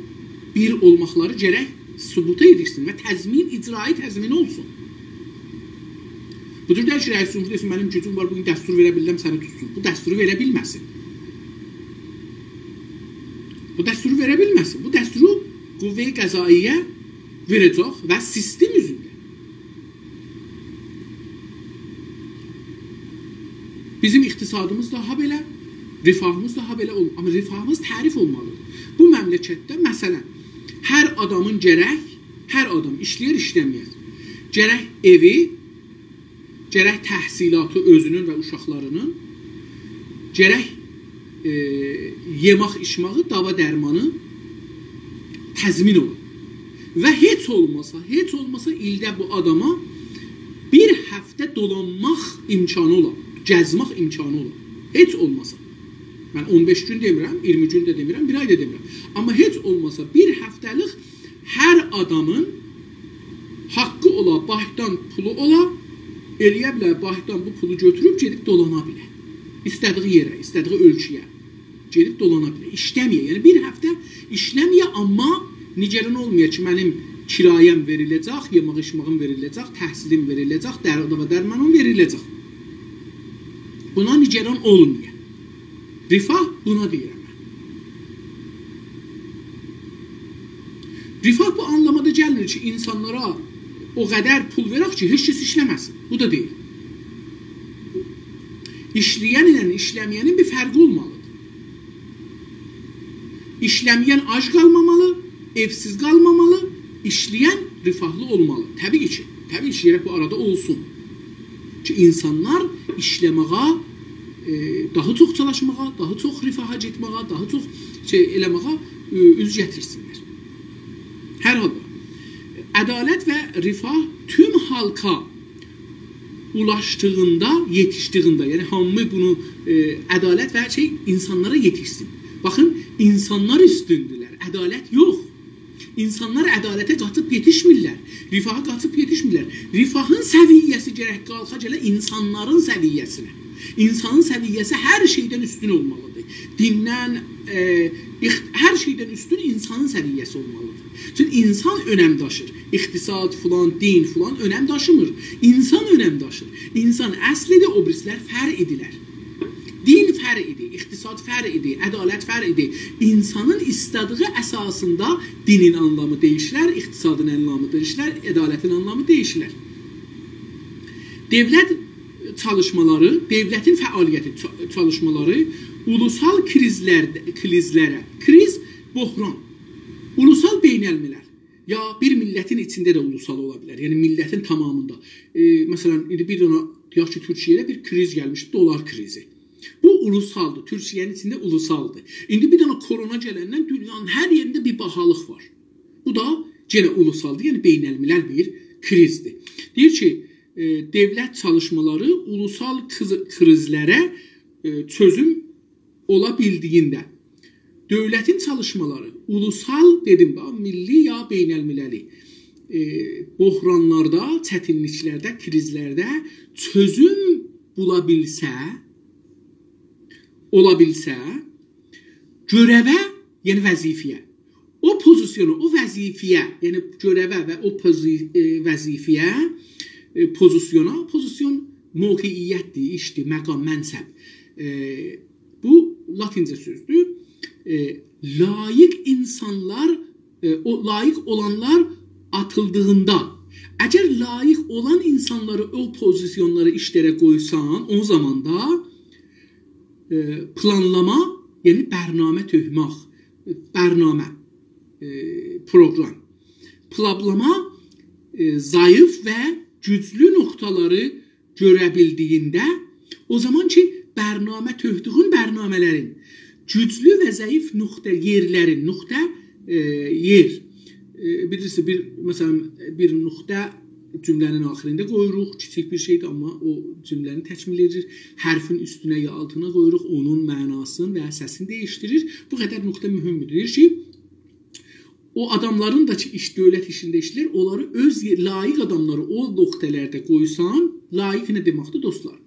بیر اولماقلاری گرک ثبوتا یئتیشسین و تضمین، اجرایی تضمین اولسون. بو جور دئییل کی، رئیس جمهور دئسین، «منیم گوجوم وار، بو گون دستور وئره بیللم، سنی توتسون.» بو دستورو وئره بیلمه‌سین. بو دستورو وئره بیلمه‌سین. بو دستورو قوه قضائیه وئره‌جک و سیستم اوزونده. بیزیم اقتصادیمیز دا هابئله، رفاهیمیز دا هابئله اول-، آمما رفاهیمیز تعریف اولمالیدیر. بو مملکتده، مثلا، هر آدامین گرک، هر آدام ایشله‌یر، ایشله‌مه‌ییر، گرک ائوی، گرک تحصیلاتی اؤزونون و اوشاقلارینین، گرک، ائ، یئمک ایچمه‌یی، داوا درمانی تضمین اولا. و هئچ اولماسا، هئچ اولماسا ایلده بو آداما بیر هفته دولانماق امکانی اولا، گزمک امکانی اولا. هئچ اولماسا. من اون بئش گون دئمیرم، اییرمی گون ده دئمیرم، بیر آی دا دئمیرم. آمما هئچ اولماسا بیر هفته‌لیک هر آدامین حاققی اولا، بانکدان پولو اولا، ائله‌یه بیله، بانکدان بو پولو گؤتوروب گئدیب دولانا بیله. ایسته‌دیگی یئره، ایسته‌دیگی اؤلکه‌یه گئدیب دولانا بیله. ایشله‌مه‌یه، یعنی بیر هفته ایشله‌مه‌یه، آمما نگران اولمایا کی، منیم کرایه‌م وئریله‌جک، یئمک ایچمه‌ییم وئریله‌جک، تحصیلیم وئریله‌جک، در-، داوا درمانیم وئریله‌جک. بونا نگران اولمایا. رفاه بونا دئییرم من. رفاه بو آنلامادا گلمیر کی، اینسانلارا او قدر پول وئرک کی، هئچ کس ایشله‌مه‌سین. بو دا دئییل. ایشله‌ینله ایشله‌مه‌یه‌نین بیر فرقی اولمالیدیر. ایشله‌مه‌ین آج قالمامالی، ائوسیز قالمامالی، ایشله‌ین رفاهلی اولمالی. طبیعی کی، طبیعی کی، گرک بو آرادا اولسون. کی، اینسانلار ایشله‌مه‌یه، ائ، داها چوخ چالیشماغا، داها چوخ رفاها گئتمه‌یه، داها چوخ شئی ائله‌مه‌یه، ائ، اوز گتیرسینلر. هر حالدا، عدالت و رفاه توم حالقا اولاشدیغیندا، یئتیشدیگینده، یعنی هامی بونو، ائ، عدالت و شئی اینسانلارا یئتیشسین. باخین، اینسانلار اوستوندولر، عدالت یوخ. اینسانلار عدالته قاچیب یئتیشمیرلر، رفاها قاچیب یئتیشمیرلر. رفاهین سویه‌سی گرک قالخا گله اینسانلارین سویه‌سینه. اینسانین سویه‌سی هر شئیدن اوستون اولمالیدیر. دیندن، ائ، اخت-، هر شئیدن اوستون اینسانین سویه‌سی اولمالیدیر. چونکی اینسان اؤنم داشیر. اقتصاد، فلان، دین، فلان اؤنم داشیمیر. اینسان اؤنم داشیر. اینسان اصلیدیر، او بیریسیلر فرعیدیرلر. دین فرعیدیر، اقتصاد فرعیدیر، عدالت فرعیدیر. اینسانین ایسته‌دیگی اساسیندا دینین آنلامی دییشیلر، اقتصادین آنلامی دییشیلر، عدالتین آنلامی دییشیلر. دؤولت چالیشمالاری، دؤولتین فعالیتی، چا-، چالیشمالاری اولوسال کریزلر، کریزلره، کریز، بحران، اولوسال، بین‌الملل، یا بیر میللتین ایچینده ده اولوسال اولا بیلر، یعنی میللتین تمامیندا. ائ، مثلا، ایندی بیر دنه، دئیک کی، تورکیه‌ده بیر کریز گلمیشدی، دلار کریزی. بو اولوسالدیر، تورکیه‌نین ایچینده اولوسالدیر. ایندی بیر دنه کرونا گلندن دونیانین هر یئرینده بیر باهالیق وار. بو دا یئنه اولوسالدیر، یعنی بین‌الملل بیر کریزدیر. دئییر کی، ائ، دؤولت چالیشمالاری اولوسال کریز-، کریزلره، ائ، چؤزوم اولا بیلدیگینده، دؤولتین چالیشمالاری اولوسال، دئدیم ده، میللی یا بین‌المللی، ائ، بحرانلاردا، چتینلیکلرده، کریزلرده چؤزوم بولا بیلسه، اولا بیلسه، گؤره‌وه، یعنی وظیفه‌یه، او پوزیسیونا، او وظیفه‌یه، یعنی گؤره‌وه و او پوزی-، ائ، وظیفه‌یه، ائ، پوزیسیونا، پوزیسیون موقعیتدیر، ایشدیر، مقام، منصب. ائ، بو لاتینجه سؤزدور. ائ، لایق اینسانلار، ائ، او، لایق اولانلار آتیلدیغیندا، اگر لایق اولان اینسانلاری او پوزیسیونلارا، ایشلره قویسان، او زامان دا، ائ، پلانلاما، یعنی برنامه تؤکمک، برنامه، ائ، پروگرام، پلانلاما، ائ، ضعیف و گوجلو نقطه‌لری گؤره بیلدیگینده، او زامان کی، برنامه تؤکدویون برنامه‌لرین گوجلو و ضعیف نقطه یئرلرین، نقطه، ائ، یئر. ائ، بیلیرسینیز، بیر، مثلا، بیر نقطه جمله‌نین آخیرینده قویوروق، کیچیک بیر شئیدیر، آمما او جمله‌نی تکمیل ائدیر. حرفین اوستونه یا آلتینا قویوروق، اونون معناسینی و سسینی دییشدیریر. بو قدر نقطه مهمدور. دئییر کی، او آداملارین دا کی، ایش، دؤولت ایشینده ایشله‌ییر، اونلاری اؤز یئ-، لایق آداملاری او نقطه‌لرده قویسان، لایق نه دئمکدیر، دوستلار؟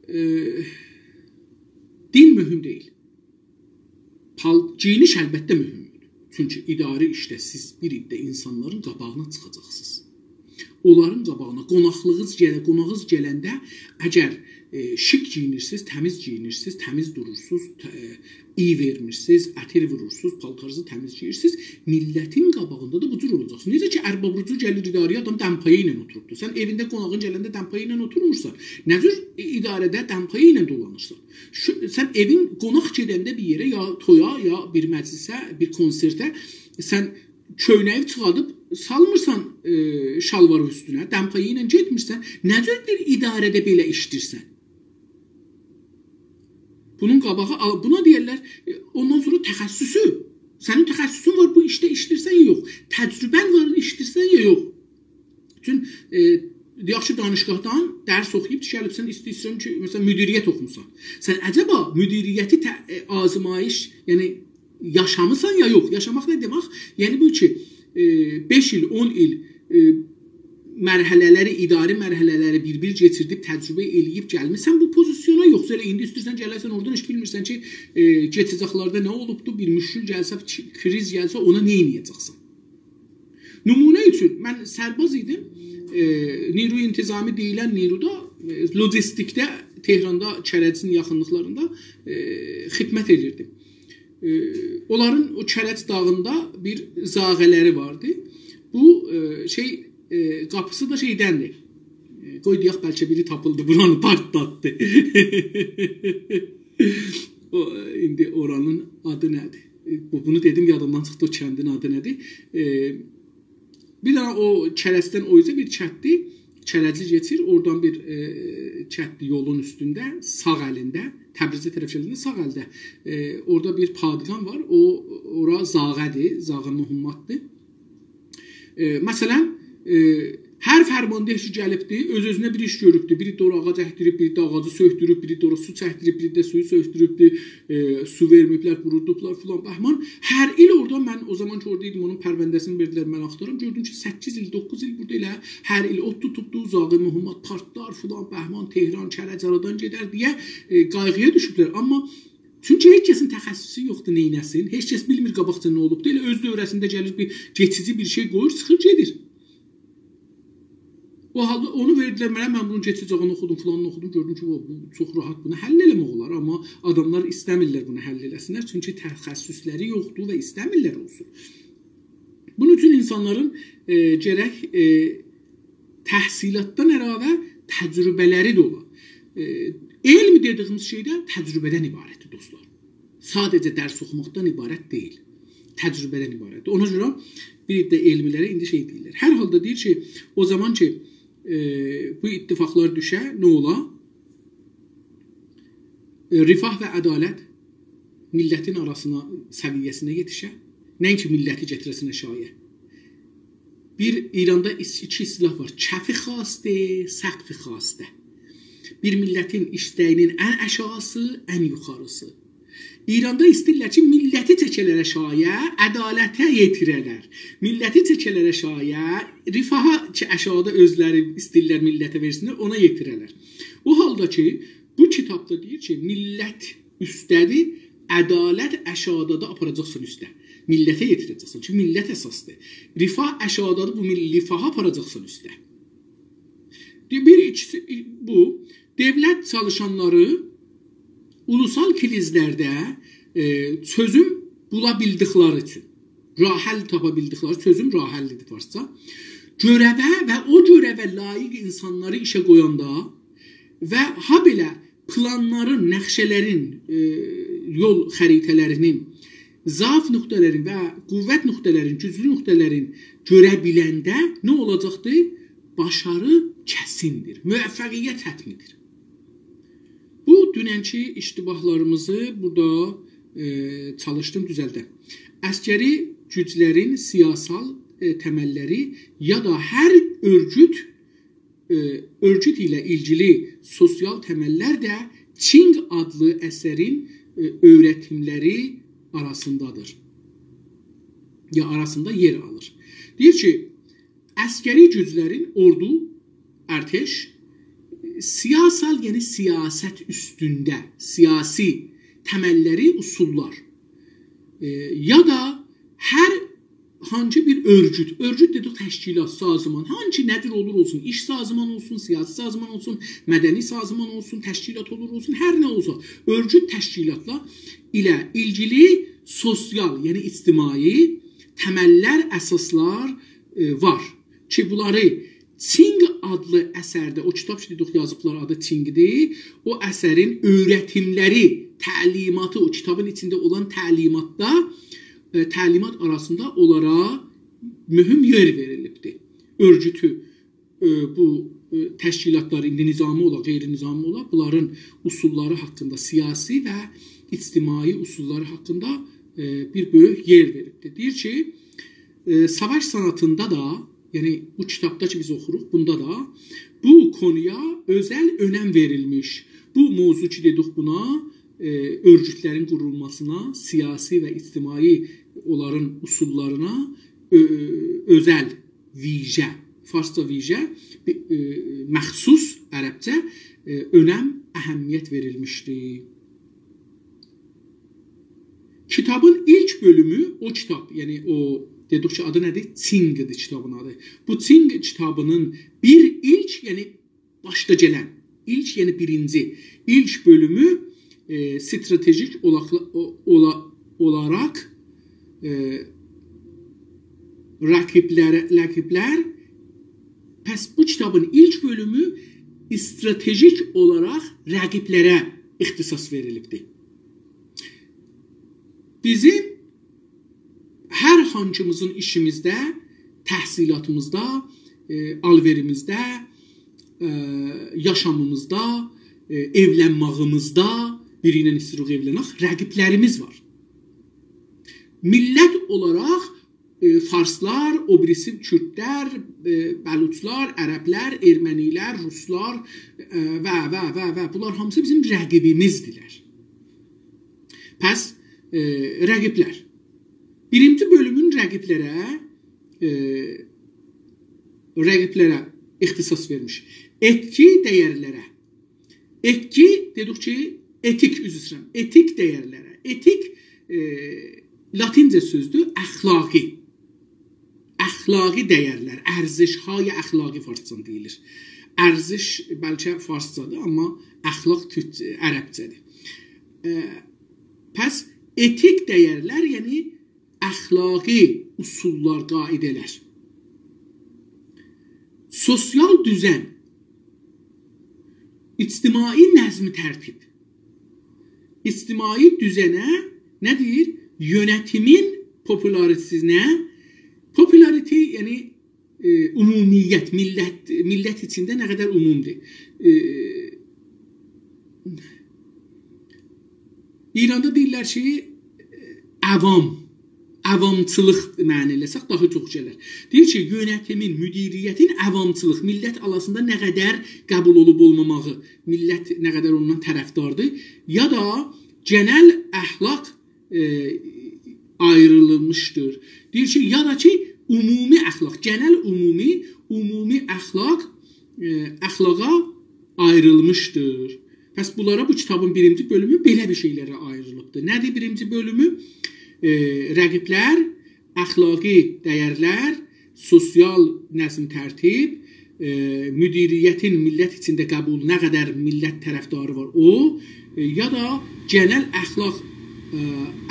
ائ، دین مهم دئییل. پال-، گئیینیش البته مهمدور. چونکی اداره ایشده سیز بیر عده اینسانلارین قاباغینا چیخاجاقسینیز. اونلارین قاباغینا قوناقلیغیز گله-، قوناغیز گلنده اگر، ائ، شیک گئیینیرسینیز، تمیز گئیینیرسینیز، تمیز دورورسونوز، ت-، ائ، ایی وئرمیرسینیز، عطر وورورسونوز، پالتارینیزی تمیز گئییرسینیز، میللتین قاباغیندا دا بو جور اولاجاقسینیز. نئجه کی، ارباب رجوع گلیر اداره‌یه، آدام دمپایی ایله اوتوروبدور. سن ائوینده قوناغین گلنده دمپایی ایله اوتورمورسان. نه جور اداره‌ده دمپایی ایله دولانیرسان؟ شو، سن ائوین قوناق گئدنده بیر یئره، یا تویا، یا بیر مجلسه، بیر کنسرته، سن کؤینه‌یی چیخاردیب سالمیرسان، ائ، شالوارین اوستونه، دمپایی ایله گئتمیرسن. نه جور بیر اداره‌ده بئله ایشله‌ییرسن؟ بونون قاباغی آل-، بونا دئیرلر، ائ، اوندان سونرا تخصصو. سنین تخصصون وار، بو ایشده ایشله‌ییرسن یا یوخ؟ تجربه‌ن وار، ایشله‌ییرسن یا یوخ؟ چون، ائ، دئیک کی، دانشگاهدان درس اوخویوب گلیبسن، ایسته‌ییرسن کی، مثلا، مدیریت اوخوموسان. سن عجبا مدیریتی ت-، ائ، آزمایش، یعنی یاشامیسان یا یوخ؟ یاشاماق نه دئمک؟ یعنی بو کی، ائ، بئش ایل، اون ایل، ائ، مرحله‌لری، اداری مرحله‌لری بیر-بیر کئچیردیب، تجربه ائله‌ییب گلمیسن بو پوزیسیونا، یوخسا ائله ایندی ایسته‌ییرسن گله‌سن اورادان هئچ بیلمیرسن کی، ائ، کئچه‌جکلرده نه اولوبدو، بیر مشکل گلسه، فیکیر-، کریز گلسه، اونا نه ائده‌جکسن؟ نمونه اوچون، من سرباز ایدیم. ائ، نیروی انتظامی دئییلن نیرودا، ائ، لوجیستیکده، تهراندا، کرجین یاخینلیقلاریندا، ائ، خدمت ائدیردیم. ائ، اونلارین او کرج داغیندا بیر زاغه‌لری واردی. بو، ائ، شئی، ائ، قاپیسی دا شئیدندیر. ائ، قوی دئیک، بلکه بیری تاپیلدی، بورانی پارتلاتدی. او، ائ، ایندی اورانین آدی نه‌دیر؟ ائ، بو، بونو دئدیم، یادیمدان چیخدی، او کندین آدی نه‌دیر؟ ائ، بیر دنه او کرجدن او اوزه بیر کتدی، کرجی کئچیر، اورادان بیر، ائ، کتدی یولون اوستونده، ساغ الینده، تبریزه طرف گلنده ساغ الده، ائ، اورادا بیر پادگان وار، او، اورا زاغه‌دیر، زاغه مهماتدیر. ائ، مثلا، ائ، هر فرمانده کی گلیبدی، اؤز-اؤزونه بیر ایش گؤروبدو. بیری ده اورا آغاج اکدیریب، بیری ده آغاجی سؤکدوروب، بیری ده اورا سو چکدیریب، بیری ده سویو سؤکدوروبدو، ائ، سو وئرمه‌ییبلر، قورودوبلار فلان بهمان. هر ایل اورادا، من او زامان کی اورادا ایدیم، اونون پرونده‌سینی وئردیلر، من آختارام. گؤردوم کی، سککیز ایل، دوققوز ایل بورادا ائله هر ایل اوددو توتدو، زاغه مهمات پارتلار فلان بهمان، تهران، کرج آرادان گئدر دئیه، ائ، قایغییا دوشوبلر. آمما چونکی هئچ کسین تخصصو یوخدور، نئینه‌سین؟ هئچ کس بیلمیر قاباقجا نه اولوبدو. ائله اؤز دؤوره‌سینده گلیر بیر کئچیجی بیر شئی قویور، چیخیر گئدیر. او حالدا اونو وئردیلر منه، من بونون کئچه‌جه‌یینی اوخودوم، فلانینی اوخودوم، گؤردوم کی، بو، بو چوخ راحت، بونو حل ائله‌مک اولار. آمما آداملار ایسته‌میرلر بونو حل ائله‌سینلر، چونکی تخصصلری یوخدور و ایسته‌میرلر اولسون. بونون اوچون اینسانلارین، ائ، گرک، ائ، تحصیلاتدان علاوه تجربه‌لری ده اولا. ائ، علم دئدیگیمیز شئی ده تجربه‌دن عبارتدیر، دوستلار. ساده‌جه درس اوخوماقدان عبارت دئییل. تجربه‌دن عبارتدیر. اونا گؤره بیر ده علملره ایندی شئی دئییرلر. هر حالدا دئییر کی، او زامان کی، ائ، بو اتفاقلار دوشه، نه اولا؟ ائ، رفاه و عدالت میللتین آراسینا، سویه‌سینه یئتیشه. نه‌اینکی میللتی گتیره‌سین آشاغییا. بیر، ایراندا ایس-، ایکی اصطلاح وار. کف خاسته، سقف خاسته. بیر میللتین ایسته‌یینین ان آشاغیسی، ان یوخاریسی. ایراندا ایسته‌ییرلر کی، میللتی چکه‌لر آشاغییا، عدالته یئتیره‌لر. میللتی چکه‌لر آشاغییا، رفاهی کی، آشاغیدا اؤزلری ایسته‌ییرلر میللته وئرسینلر، اونا یئتیره‌لر. او حالدا کی، بو کیتابدا دئییر کی، میللت اوسته‌دیر، عدالت آشاغیدادیر، آپاراجاقسان اوسته. میللته یئتیره‌جکسن. چونکی میللت اساسدیر. رفاه آشاغیدادیر، بو میللی رفاهی آپاراجاقسان اوسته. بیر، ایکیسی، بو. دؤولت چالیشانلاری اولوسال کریزلرده، ائ، چؤزوم بولا بیلدیکلری اوچون. راه حل تاپا بیلدیکلری، سؤزوم راه حلدیر فارسجا. گؤره‌وه و او گؤره‌وه لایق اینسانلاری ایشه قویاندا و هابئله پلانلارین، نقشه‌لرین، ائ، یول خریطه‌لرینین، ضعف نقطه‌لرین و قوت نقطه‌لرین، گوجلو نقطه‌لرین گؤره بیلنده نه اولاجاقدیر؟ باشاری کسیندیر، موفقیت حتمی‌دیر. بو دوننکی اشتباهلاریمیزی بورادا، ائ، چالیشدیم دوزلدم. عسکری گوجلرین سیاسال، ائ، تمللری یا دا هر اؤرگوت، ائ، اؤرگوت ایله ایلگیلی سوسیال تمللر ده چینگ آدلی اثرین، ائ، اؤیرتیملری آراسیندادیر. یا آراسیندا یئر آلیر. دئییر کی، عسکری گوجلرین، اوردو، ارتش، سیاسال، یعنی سیاست اوستونده، سیاسی تمللری، اصوللار، ائ، یا دا هر هانسی بیر اؤرگوت، اؤرگوت دئدیک، تشکیلات، سازمان، هانسی نه جور اولور اولسون، ایش سازمان اولسون، سیاسی سازمان اولسون، مدنی سازمان اولسون، تشکیلات اولور اولسون، هر نه اولسا، اؤرگوت تشکیلاتلا ایله ایلگیلی سوسیال، یعنی اجتماعی تمللر، اساسلار، ائ، وار کی، بونلاری چینگ آدلی اثرده، او کیتاب کی، دئدیک، یازیبلار، آدی چینگدیر، او اثرین اؤیرتیملری، تعلیماتی، او کیتابین ایچینده اولان تعلیماتدا، ائ، تعلیمات آراسیندا اونلارا مهم یئر وئریلیبدیر. اؤرگوتو، ائ، بو، ائ، تشکیلاتلار ایندی نظامی اولا، غیر نظامی اولا، بونلارین اصوللاری حاقیندا، سیاسی و اجتماعی اصوللاری حاقیندا، ائ، بیر بؤیوک یئر وئریبدیر. دئییر کی، ائ، ساواش صنعتینده ده، یعنی بو کیتابدا کی بیز اوخوروق، بوندا دا بو قونویا اؤزل اؤنم وئریلمیش. بو موضوع کی دئدیک بونا، ائ، اؤرگوتلرین قورولماسینا، سیاسی و اجتماعی اونلارین اصوللارینا اؤ-، اؤزل، ویژه، فارسجا ویژه، بی-، ائ، مخصوص، عربجه، ائ، اؤنم، اهمیت وئریلمیشدی. کیتابین ایلک بؤلومو، او کیتاب، یعنی او، دئدیک کی، آدی نه‌دیر؟ چینگدیر کیتابین آدی. بو چینگ کیتابینین بیر ایلک، یعنی باشدا گلن، ایلک، یعنی بیرینجی، ایلک بؤلومو، ائ، استراتژیک اولاقلا-، او-، اولا-، اولاراق، ائ، رقیبلره، رقیبلر، پس بو کیتابین ایلک بؤلومو استراتژیک اولاراق رقیبلره اختصاص وئریلیبدیر. بیزیم هر هانسیمیزین ایشیمیزده، تحصیلاتیمیزدا، ائ، آلوئریمیزده، ائ، یاشامیمیزدا، ائ، ائولنماغیمیزدا، بیری ایله ایسته‌ییریک ائولنک، رقیبلریمیز وار. میللت اولاراق، ائ، فارسلار، او بیریسی کوردلر، ائ، بلوچلار، عربلر، ارمنیلر، روسلار، ائ، و، و، و، و، بونلار هامیسی بیزیم رقیبیمیزدیرلر. پس، ائ، رقیبلر. بیرینجی بؤلومون رقیبلره، ائ، رقیبلره اختصاص وئرمیش. ائتکی دیرلره. ائتکی، دئدیک کی، ائتیک، عذر ایسته‌ییرم، ائتیک دیرلره. ائتیک، ائ، لاتینجه سؤزدور، اخلاقی. اخلاقی دیرلر، ارزش‌های اخلاقی فارسجا دئییلیر. ارزش بلکه فارسجادیر، آمما اخلاق تورک-، عربجه‌دیر. ائ، پس ائتیک دیرلر، یعنی اخلاقی اصوللار، قاعده‌لر. سوسیال دوزن، اجتماعی نظم ترتیب. اجتماعی دوزنه نه دئییر؟ یؤنتیمین پوپولاریتی‌سینه، پوپولاریتی، یعنی، ائ، عمومیت، میللت، میللت ایچینده نه قدر عمومدور. ائ، ایراندا دئییرلر کی، عوام، عوامچیلیق معنی ائله‌سک داها چوخ گلر. دئییر کی، یؤنتیمین، مدیریتین عوامچیلیق، میللت آراسیندا نه قدر قبول اولوب اولماماغی، میللت نه قدر اوندان طرفداردیر، یا دا گئنل اخلاق، ائ، آیریلمیشدیر. دئییر کی، یا دا کی، عمومی اخلاق، گئنل عمومی، عمومی اخلاق، ائ، اخلاقا آیریلمیشدیر. پس بونلارا بو کیتابین بیرینجی بؤلومو بئله بیر شئیلره آیریلیبدیر. نه‌دیر بیرینجی بؤلومو؟ ائ، رقیبلر، اخلاقی دیرلر، سوسیال نظم ترتیب، ائ، مدیریتین میللت ایچینده قبول، نه قدر میللت طرفداری وار او، ائ، یا دا گئنل اخلاق ائ،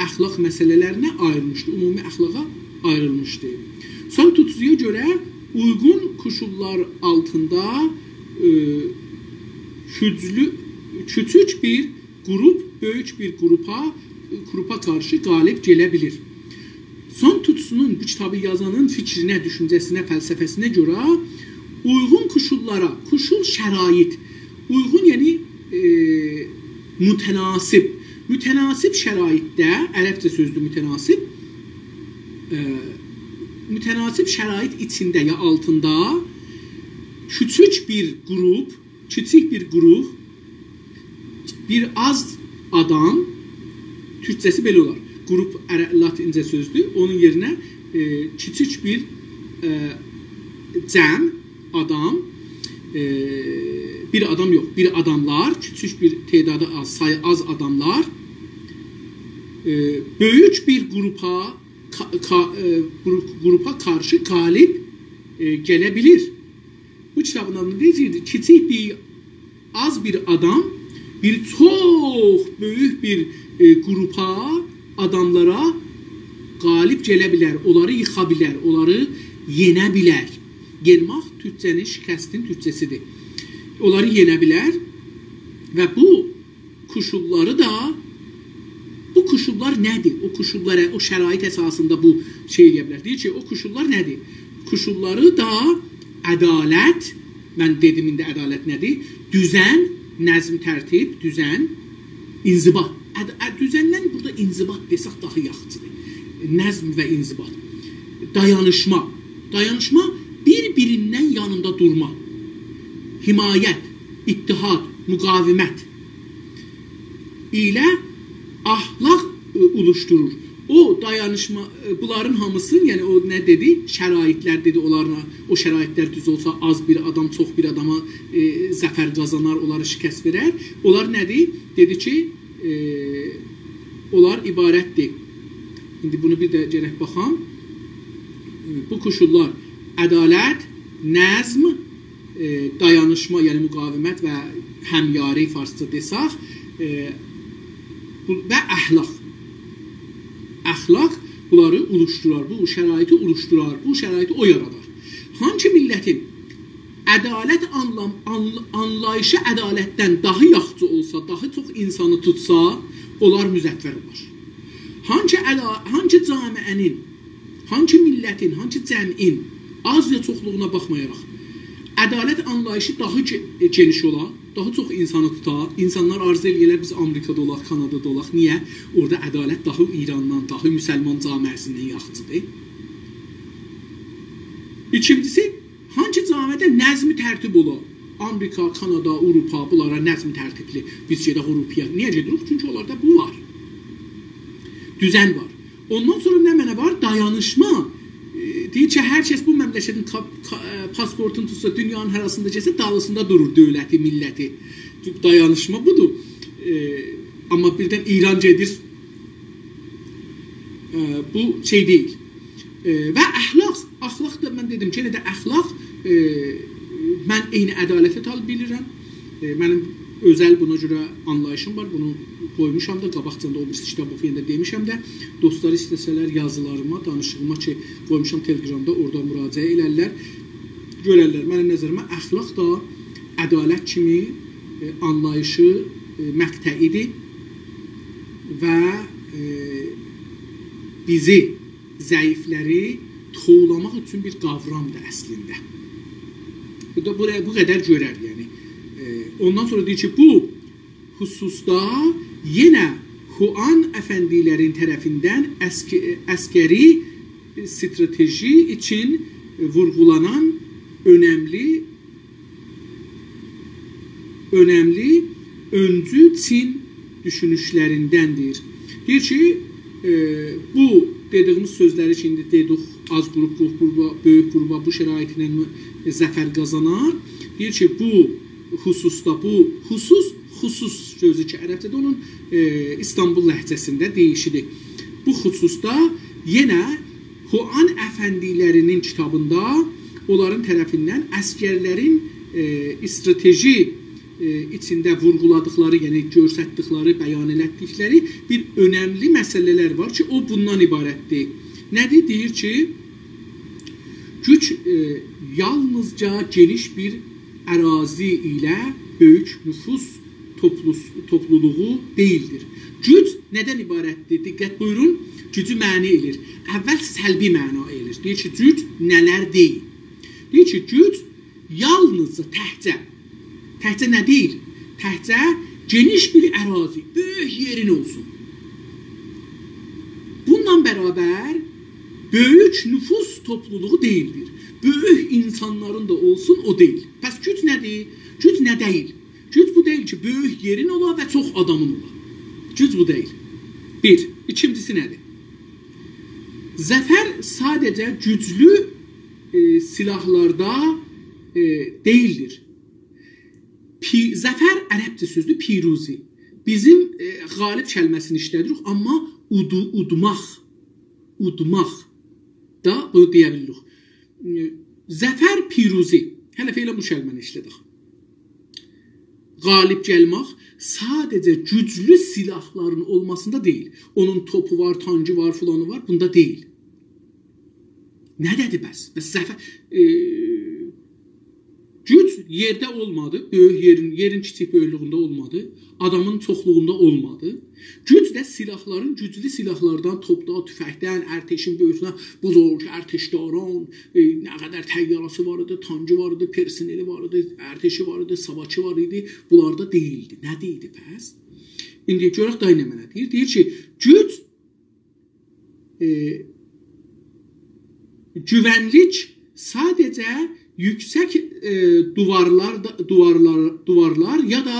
اخلاق مسئله‌لرینه آیریلمیشدی، عمومی اخلاقا آیریلمیشدی. سون توتسویا گؤره اویغون کوشوللار آلتیندا، ائ، کوجلو، کوچوک بیر گروپ بؤیوک بیر گروپا، گروپا قارشی غالب گله بیلیر. سون توتسونون، بو کیتابی یازانین فیکرینه، دوشونجه‌سینه، فلسفه‌سینه گؤره اویغون کوشوللارا، کوشول شرایط، اویغون یعنی، ائ، متناسب، متناسب شرایطده، عربجه سؤزدور متناسب، ائ، متناسب شرایط ایچینده یا آلتیندا کوچوک بیر گروپ، کیچیک بیر گروپ، بیر آز آدام، تورکجه‌سی بئله اولار. گروپ عره-، لاتینجه سؤزدور. اونون یئرینه، ائ، کیچیک بیر، ائ، جمع آدام، ائ، بیر آدام یوخ، بیر آداملار، کیچیک بیر تعدادی آز، سایی آز آداملار، ائ، بؤیوک بیر گروپا، کا-، کا-، ائ، گروپ-، گروپا قارشی غالب، ائ، گله بیلیر. بو کیتابین آدیندا دئییر، کیچیک بیر، آز بیر آدام، بیر چوخ بؤیوک بیر، ائ، گروپا، آداملارا غالب گله بیلر، اونلاری ییخا بیلر، اونلاری یئنه بیلر. یئنمک تورکجه‌نین، شکستین تورکجه‌سیدیر. اونلاری یئنه بیلر و بو کوشوللاری دا، بو کوشوللار نه‌دیر؟ او کوشوللار، او شرایط اساسیندا بو شئی ائلیه بیلر. دئییر کی، او کوشوللار نه‌دیر؟ کوشوللاری دا عدالت، من دئدیم ایندی عدالت نه‌دیر؟ دوزن، نظم، ترتیب، دوزن، انضباط. عد-، عد-، دوزندن بورادا انضباط دئسک داها یاخشیدیر. نظم و انضباط. دایانیشما. دایانیشما، بیر-بیریندن یانیندا دورما. حمایت، اتحاد، مقاومت ایله اخلاق، ائ، اولوشدورور. او دایانیشما، ائ، بونلارین هامیسینی، یعنی او نه دئدی؟ شرایطلر دئدی، اونلارلا، او شرایطلر دوز اولسا، آز بیر آدام چوخ بیر آداما، ائ، ظفر قازانار، اونلارا شکست وئرر. اونلار نه‌دیر؟ دئدی کی، ائ، اونلار عبارتدیر. ایندی بونو بیر ده گرک باخام. ائ، بو کوشوللار عدالت، نظم، ائ، دایانیشما، یعنی مقاومت و همیاری فارسجا دئسک، ائ، بو-، و اخلاق. اخلاق بونلاری اولوشدورار، بو شرایطی اولوشدورار، بو شرایطی او یارادار. هانسی میللتین عدالت آنلام-، آن-، آنلاییشی عدالتدن داها یاخشی اولسا، داها چوخ اینسانی توتسا، اونلار مظفر اولار. هانسی عدا-، هانسی جامعه‌نین، هانسی میللتین، هانسی جمعین، آز یا چوخلوغونا باخمایاراق، عدالت آنلاییشی داها گئ-، گئنیش اولا، داها چوخ اینسانی توتا، اینسانلار آرزو ائله‌یه‌لر، بیز آمریکادا اولاق، کانادادا اولاق. نییه؟ اورادا عدالت داها ایراندان، داها مسلمان جامعه‌سیندن یاخشیدیر. ایکینجیسی، هانسی جامعه‌ده نظم ترتیب اولا؟ آمریکا، کانادا، آوروپا، بونلارا نظم ترتیبلی. بیز گئدک آوروپایا. نییه گئدیریک؟ چونکی اونلاردا بو وار. دوزن وار. اوندان سونرا نمنه وار؟ دایانیشما. ائ، دئییر کی، هر کس بو مملکتین کا-، کا-، ائ، پاسپورتونو توتسا، دونیانین هره‌سینده گئتسه، دالیسیندا دورور دؤولتی، میللتی. دایانیشما بودور. ائ، آمما بیردن ایران گئدیر، ائ، بو شئی دئییل. ائ، و اخلاق، اخلاق دا من دئدیم کی، یئنه ده اخلاق، ائ، من عینی عدالتی تال بیلیرم. ائ، منیم اؤزل بونا گؤره آنلاییشیم وار. بونو قویموشام دا، قاباقجادان دا او بیریسی کیتاب اوخویاندا دئمیشم ده. دوستلار ایسته‌سه‌لر یازیلاریما، دانیشیغیما کی، قویموشام تلگرامدا، اورادا مراجعه ائلرلر. گؤررلر. منیم نظریمه اخلاق دا عدالت کیمی، ائ، آنلاییشی، ائ، مقطعیدیر و، ائ، بیزی، ضعیفلری توولاماق اوچون بیر قاورامدیر اصلینده. بو دا بو، بو قدر گؤرر، یعنی. ائ، اوندان سونرا دئییر کی، بو خصوصدا یئنه هوان افندیلرین طرفیندن عسک-، عسکری استراتژی اوچون وورغولانان اؤنملی، اؤنملی اؤنجو چین دوشونوشلریندندیر. دئییر کی، ائ، بو دئدیگیمیز سؤزلری کی، ایندی دئدیک، آز گروپ، گروپ، گروپا، بؤیوک گروپا بو شرایطله ظفر قازانار. دئییر کی، بو خصوصدا، بو خصوص، خصوص سؤزو کی، عربجه‌ده اونون، ائ، ایستانبول لهجه‌سینده دئییشیدیر. بو خصوصدا یئنه هوان افندیلرینین کیتابیندا اونلارین طرفیندن عسکرلرین، ائ، استراتژی ائ، ایچینده وورغولادیقلاری، یعنی گؤستردیکلری، بیان ائلتدیکلری بیر اؤنملی مسئله‌لر وار کی، او بوندان عبارتدیر. نه‌دیر؟ دئییر کی، گوج، ائ، یالنیزجا گئنیش بیر اراضی ایله بؤیوک نفوس توپلوس-، توپلولوغو دئییلدیر. گوج نه‌دن عبارتدیر؟ دقت بویورون، گوجو معنا ائله‌ییر. اول سلبی معنا ائله‌ییر. دئییر کی، گوج نه‌لر دئییل. دئییر کی، گوج یالنیزجا، تکجه، تکجه نه دئییل؟ تکجه گئنیش بیر اراضی، بؤیوک یئرین اولسون. بونونلا برابر بؤیوک نفوس توپلولوغو دئییلدیر. بؤیوک اینسانلارین دا اولسون، او دئییل. پس گوج نه‌دیر؟ گوج نه دئییل؟ گوج بو دئییل کی، بؤیوک یئرین اولا و چوخ آدامین اولا. گوج بو دئییل. بیر. ایکینجیسی نه‌دیر؟ ظفر ساده‌جه گوجلو، ائ، سیلاحلاردا، ائ، دئییلدیر. پی-، ظفر عربجه سؤزدور، پیروزی. بیزیم، ائ، غالب کلمه‌سینی ایشله‌دیریک، آمما اودو-، اودماق، اودماق دا بونو دئیه بیلیریک. ائ، ظفر، پیروزی. هله فعلاً بو کلمه‌نی ایشله‌دک. غالب گلمک ساده‌جه گوجلو سیلاحلارین اولماسیندا دئییل. اونون توپو وار، تانکی وار، فلانی وار، بوندا دئییل. نه‌ده‌دیر بس؟ بس ظفر، ائ، گوج یئرده اولمادی، بؤیوک یئرین، یئرین کیچیک بؤیوکلویونده اولمادی، آدامین چوخلوغوندا اولمادی. گوج ده سیلاحلارین، گوجلو سیلاحلاردان، توپدان، توفنگدن، ارتشین بؤیوکلویوندن، بزرگ ارتشداران، ائ، نه قدر طیاره‌سی وار ایدی، تانکی وار ایدی، پرسنلی وار ایدی، ارتشی وار ایدی، ساواکی وار ایدی، بونلاردا دئییلدی. نه دئییلدی پس؟ ایندی گؤرک دای نمنه دئییر. دئییر کی، گوج، ائ، گوونلیک ساده‌جه یوکسک، ائ، دیوارلار دا، دیوارلار، دیوارلار یا دا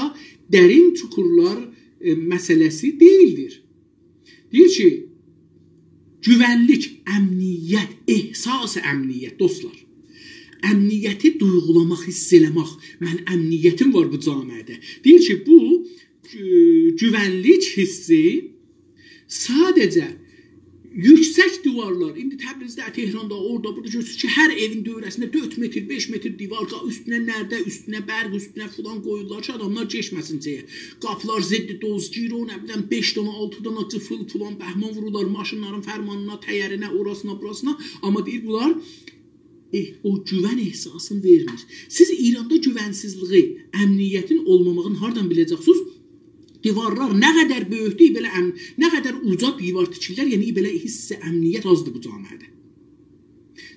درین چوخورلار، ائ، مسئله‌سی دئییلدیر. دئییر کی، گوونلیک، امنیت، احساس امنیت، دوستلار. امنیتی دویغولاماق، حیس ائله‌مک. من امنیتیم وار بو جامعه‌ده. دئییر کی، بو، ائ، گوونلیک حیسی ساده‌جه یوکسک دیوارلار، ایندی تبریزده، تهراندا، اورادا، بورادا گؤرورسونوز کی، هر ائوین دؤوره‌سینده دؤرد متر، بئش متر دیوار، قا-، اوستونه نرده، اوستونه برق، اوستونه فلان قویورلار کی، آداملار کئچمه‌سین شئیه. قاپیلار ضد دزدگیر، او نه بیلیم، بئش دانا، آلتی دانا قیفیل، فلان، بهمان وورورلار ماشینلارین فرمانینا، تایرینا، اوراسینا، بوراسینا. آمما دئییر، بونلار، ائه، او گوون احساسینی وئرمیر. سیز ایراندا گوونسیزلیگی، امنیتین اولماماغینی هاردان بیله‌جکسینیز؟ دیوارلار نه قدر بؤیوکدور، بئله ام-، نه قدر اوجا دیوار تیکیرلر، یعنی بئله حیس امنیت آزدیر بو جامعه‌ده.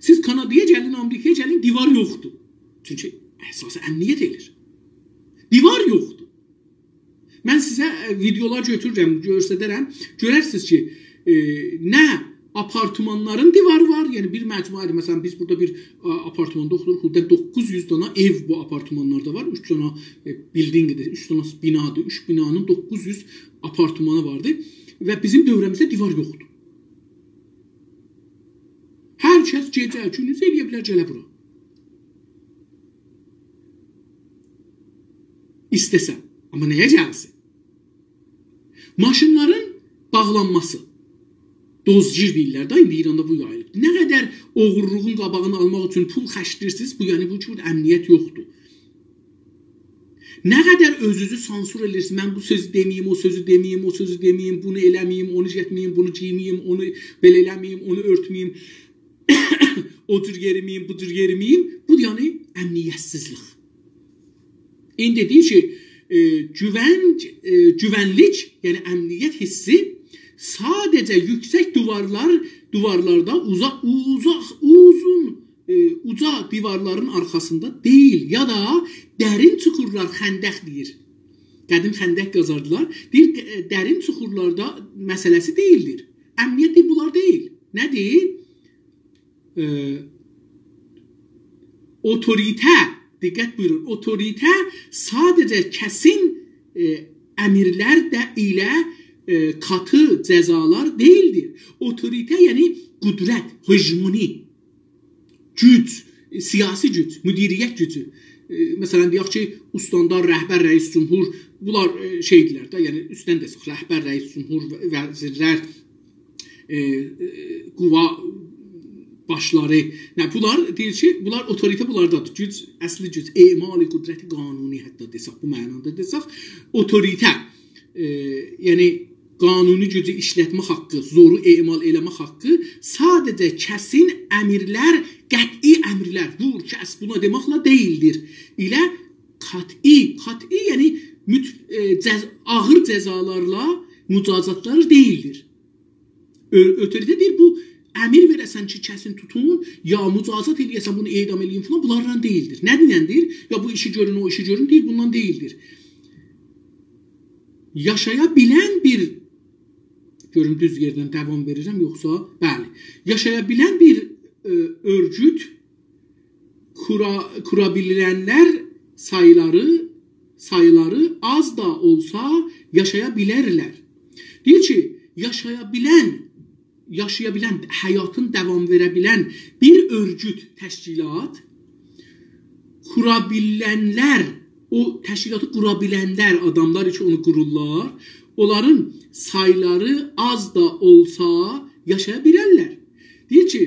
سیز کانادایا گلین، آمریکایا گلین، دیوار یوخدور. چونکی احساس امنیت ائله‌ییر. دیوار یوخدور. من سیزه، ائ، ویدئولار گؤتورورم، گؤستررم. گؤررسینیز کی، ائ، نه آپارتمانلارین دیواری وار، یعنی بیر مجموعه‌دیر. مثلا، بیز بورادا بیر، آ، آپارتماندا اوتوروروق، بورادا دوققوز یوز دانا ائو بو آپارتمانلاردا وار، اوچ دانا، ائ، بیلدینگدیر، اوچ دانا بینادیر، اوچ بینانین دوققوز یوز آپارتمانی واردیر و بیزیم دؤوره‌میزده دیوار یوخدور. هر کس گئجه، گوندوز ائلیه بیلر گله بورا. ایسته‌سه. آمما نه‌یه گلسین؟ ماشینلارین باغلانماسی. دزدگیر دئییرلر ده، ایندی ایراندا بو یاییلیب. نه قدر اوغورلوغون قاباغینی آلماق اوچون پول خرجله‌ییرسینیز، بو، یعنی بو کی، بورادا امنیت یوخدور. نه قدر اؤزونوزو سانسور ائدیرسینیز، من بو سؤزو دئمه‌ییم، او سؤزو دئمه‌ییم، او سؤزو دئمه‌ییم، بونو ائله‌مه‌ییم، اونو گئتمه‌ییم، بونو گئیمه‌ییم، اونو بئله ائله‌مه‌ییم، اونو اؤرتمه‌ییم، او جور یئریمه‌ییم، بو جور یئریمه‌ییم، بو، یعنی، امنیتسیزلیک. ایندی دئییر کی، ائ، گوون-، ائ، گوونلیک، یعنی امنیت حیسی ساده‌جه یوکسک دیوارلار، دیوارلاردا اوزا-، اوزاق، اوزون، ائ، اوجا دیوارلارین آرخاسیندا دئییل، یا دا درین چوخورلار، خندق دئییر. قدیم خندق قازاردیلار. دئییر، ائ، درین چوخورلاردا مسئله‌سی دئییلدیر. امنیت دئییر، بونلار دئییل. نه‌دیر؟ ائ، اوتوریته، دقت بویورون، اوتوریته ساده‌جه کسین، ائ، امرلر ده ایله، ائ، قاتی جزالار دئییلدیر. اوتوریته، یعنی قدرت، هژمونی، گوج، ائ، سیاسی گوج، مدیریت گوجو. ائ، مثلا، دئیک کی، استاندار، رهبر، رئیس جمهور، بونلار، ائ، شئیدیرلر ده، یعنی اوستدن دئسک، رهبر، رئیس جمهور، و-، وزیرلر، ائ، ائ، قووا، باشلاری. نه، بونلار دئییر کی، بونلار، اوتوریته بونلاردادیر. گوج، اصلی گوج، اعمال قدرت قانونی، حتی دئسک، بو معنادا دئسک، اوتوریته، ائ، یعنی قانونی گوجو ایشلتمک حاققی، زورو اعمال ائله‌مک حاققی ساده‌جه کسین امرلر، قطعی امرلر، «وور، کس»، بونا دئمکله دئییلدیر. ایله قطعی، قطعی، یعنی مت-، ائ، جز-، آغیر جزالارلا، مجازاتلار دئییلدیر. اؤ-، اوتوریته دئییر، بو امر وئره‌سن کی، کسین توتون، یا مجازات ائله‌یه‌سن، بونو اعدام ائله‌یین فلان، بونلارلا دئییلدیر. نه دئییلدیر؟ یا بو ایشی گؤرون، او ایشی گؤرون، دئییر، بوندان دئییلدیر. یاشایا بیلن بیر، گؤروم دوز یئردن داوام وئریرم، یوخسا، بلی. یاشایا بیلن بیر، ائ، اؤرگوت، قورا-، قورا بیلنلر سایلاری، سایلاری آز دا اولسا یاشایا بیلرلر. دئییر کی، یاشایا بیلن، یاشایا بیلن، حیاتین داوام وئره بیلن بیر اؤرگوت، تشکیلات، قورا بیلنلر، او تشکیلاتی قورا بیلنلر، آداملار کی، اونو قورورلار، اونلارین سایلاری آز دا اولسا یاشایا بیلرلر. دئییر کی،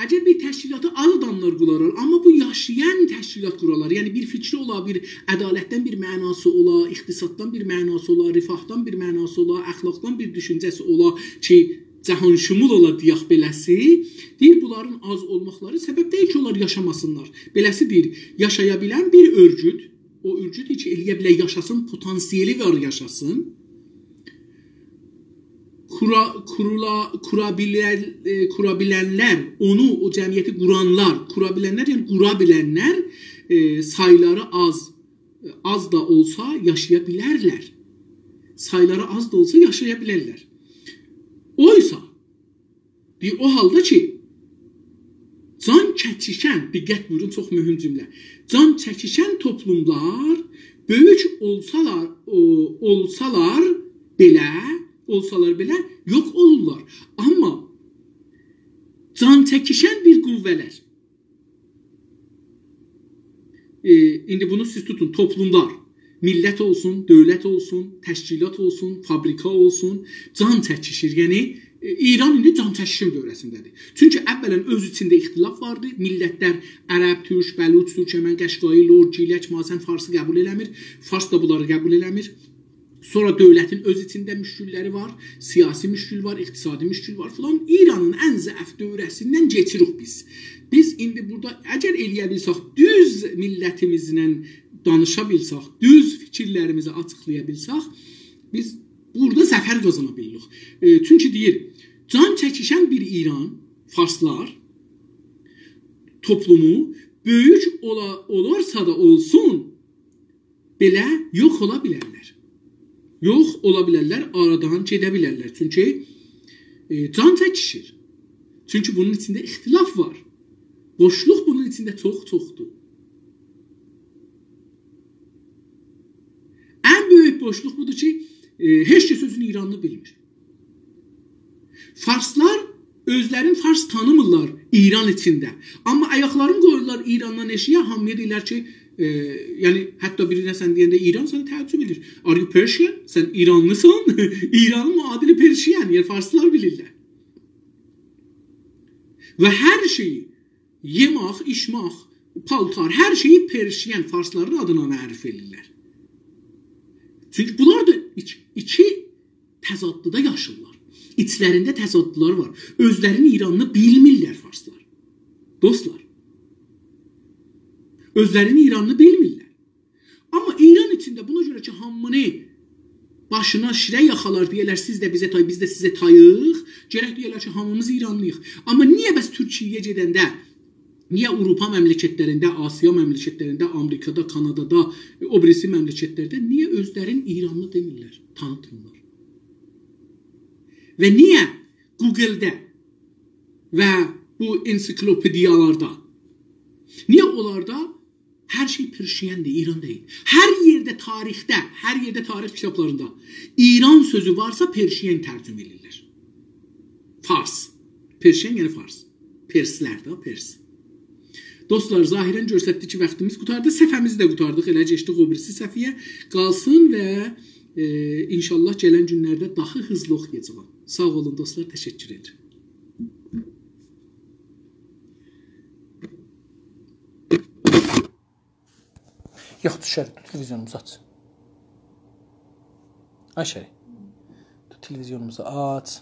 اگر بیر تشکیلاتی آز آداملار قورالار، آمما بو یاشایان تشکیلات قورالار، یعنی بیر فیکری اولا، بیر عدالتدن بیر معناسی اولا، اقتصاددان بیر معناسی اولا، رفاهدان بیر معناسی اولا، اخلاقدان بیر دوشونجه‌سی اولا کی، جهان‌شمول اولا، دئیک بئله‌سی، دئییر، بونلارین آز اولماقلاری سبب دئییل کی، اونلار یاشاماسینلار. بئله‌سی دئییر، یاشایا بیلن بیر اؤرگوت، او اؤرگوت کی، ائله‌یه بیله یاشاسین، پتانسیلی وار یاشاسین. قورا-، قورولا-، قورا بیلن-، ائ، قورا بیلنلر، اونو، او جمعیتی قورانلار، قورا بیلنلر، یعنی قورا بیلنلر، ائ، سایلاری آز، آز دا اولسا یاشایا بیلرلر. سایلاری آز دا اولسا یاشایا بیلرلر. اویسا، دئییر، او حالدا کی، جان چکیشن، دقت بویورون، چوخ مهم جمله. جان چکیشن توپلوملار بؤیوک اولسالار، او، اولسالار بئله، اولسالار بئله یوخ اولورلار. آمما جان چکیشن بیر قوه‌لر، ائ، ایندی بونو سیز توتون، توپلوملار، میللت اولسون، دؤولت اولسون، تشکیلات اولسون، فابریکا اولسون، جان چکیشیر. یعنی، ائ، ایران ایندی جان چکیشین دوره‌سینده‌دیر. چونکی اولاً اؤز ایچینده اختلاف واردی. میللتلر عرب، تورک، بلوچ، تورکمن، قشقایی، لور، گیلک، مازن فارسی قبول ائله‌میر. فارس دا بونلاری قبول ائله‌میر. سونرا دؤولتین اؤز ایچینده مشکل‌لری وار، سیاسی مشکل وار، اقتصادی مشکل وار فلان. ایرانین ان ضعیف دوره‌سیندن کئچیریک بیز. بیز ایندی بورادا اگر ائله‌یه بیلسک، دوز میللتیمیزله دانیشا بیلسک، دوز فیکیرلریمیزی آچیقلایا بیلسک، بیز بورادا ظفر قازانا بیلیریک. ائ، چونکی دئییر، جان چکیشن بیر ایران، فارسلار، توپلومو بؤیوک اولا-، اولارسا دا اولسون، بئله یوخ اولا بیلرلر. یوخ اولا بیلرلر، آرادان گئده بیلرلر. چونکی، ائ، جان چکیشیر. چونکی بونون ایچینده اختلاف وار. بوشلوق بونون ایچینده چوخ چوخدور. ان بؤیوک بوشلوق بودور کی، ائ، هئچ کس اؤزونو ایرانلی بیلمیر. فارسلار اؤزلرینی فارس تانیمیرلار ایران ایچینده. آمما آیاقلارینی قویورلار ایراندان ائشیگه، هامییا دئییرلر کی، ائ، یعنی حتی بیرینه سن دئینده ایران، سنه تعجب ائدیر. «Are you Persian?» سن ایرانلیسان؟ ایرانین معادلی پرشین، یعنی فارسلار بیلیرلر. و هر شئیی، یئمک، ایچمک، پالتار، هر شئیی پرشین، فارسلارین آدینا معرفی ائدیرلر. چونکی بونلار دا ایچ-، ایکی تضاددا یاشاییرلار. ایچلرینده تضادلار وار. اؤزلرینی ایرانلی بیلمیرلر فارسلار. دوستلار، اؤزلرینی ایرانلی بیلمیرلر. آمما ایران ایچینده بونا گؤره کی، هامینی باشینا شیره یاخالار، دئیه‌لر، «سیز ده بیزه تای، بیز ده سیزه تاییق»، گرک دئیه‌لر کی، هامیمیز ایرانلی‌ییق. آمما نییه بس تورکیه‌یه گئدنده، نییه آوروپا مملکتلرینده، آسیا مملکتلرینده، آمریکادا، کانادادا، او بیریسی مملکتلرده نییه اؤزلرین ایرانلی دئمیرلر، تانیتمیرلار؟ و نییه گوگلده و بو انسیکلوپدیالاردا، نییه اونلاردا هر شئی پرشین‌دیر، ایران دئییل؟ هر یئرده تاریخده، هر یئرده تاریخ کیتابلاریندا ایران سؤزو وارسا، پرشین ترجمه ائدیرلر. فارس. پرشین، یعنی فارس. پرسلر ده، پرس. دوستلار، ظاهراً گؤرستدی کی، واختیمیز قوتاردی، صفحه‌میزی ده قوتاردیق، ائله کئچدیک او بیریسی صفحه‌یه. قالسین و، ائ، ان‌شاءالله گلن گونلرده داها هیزلی اوخویاجاغام. ساغ اولون دوستلار، تشکر ائدیرم. یاخشی، شریف، تولویزیونوموزو آچ. آی شریف، تولویزیونوموزو آچ.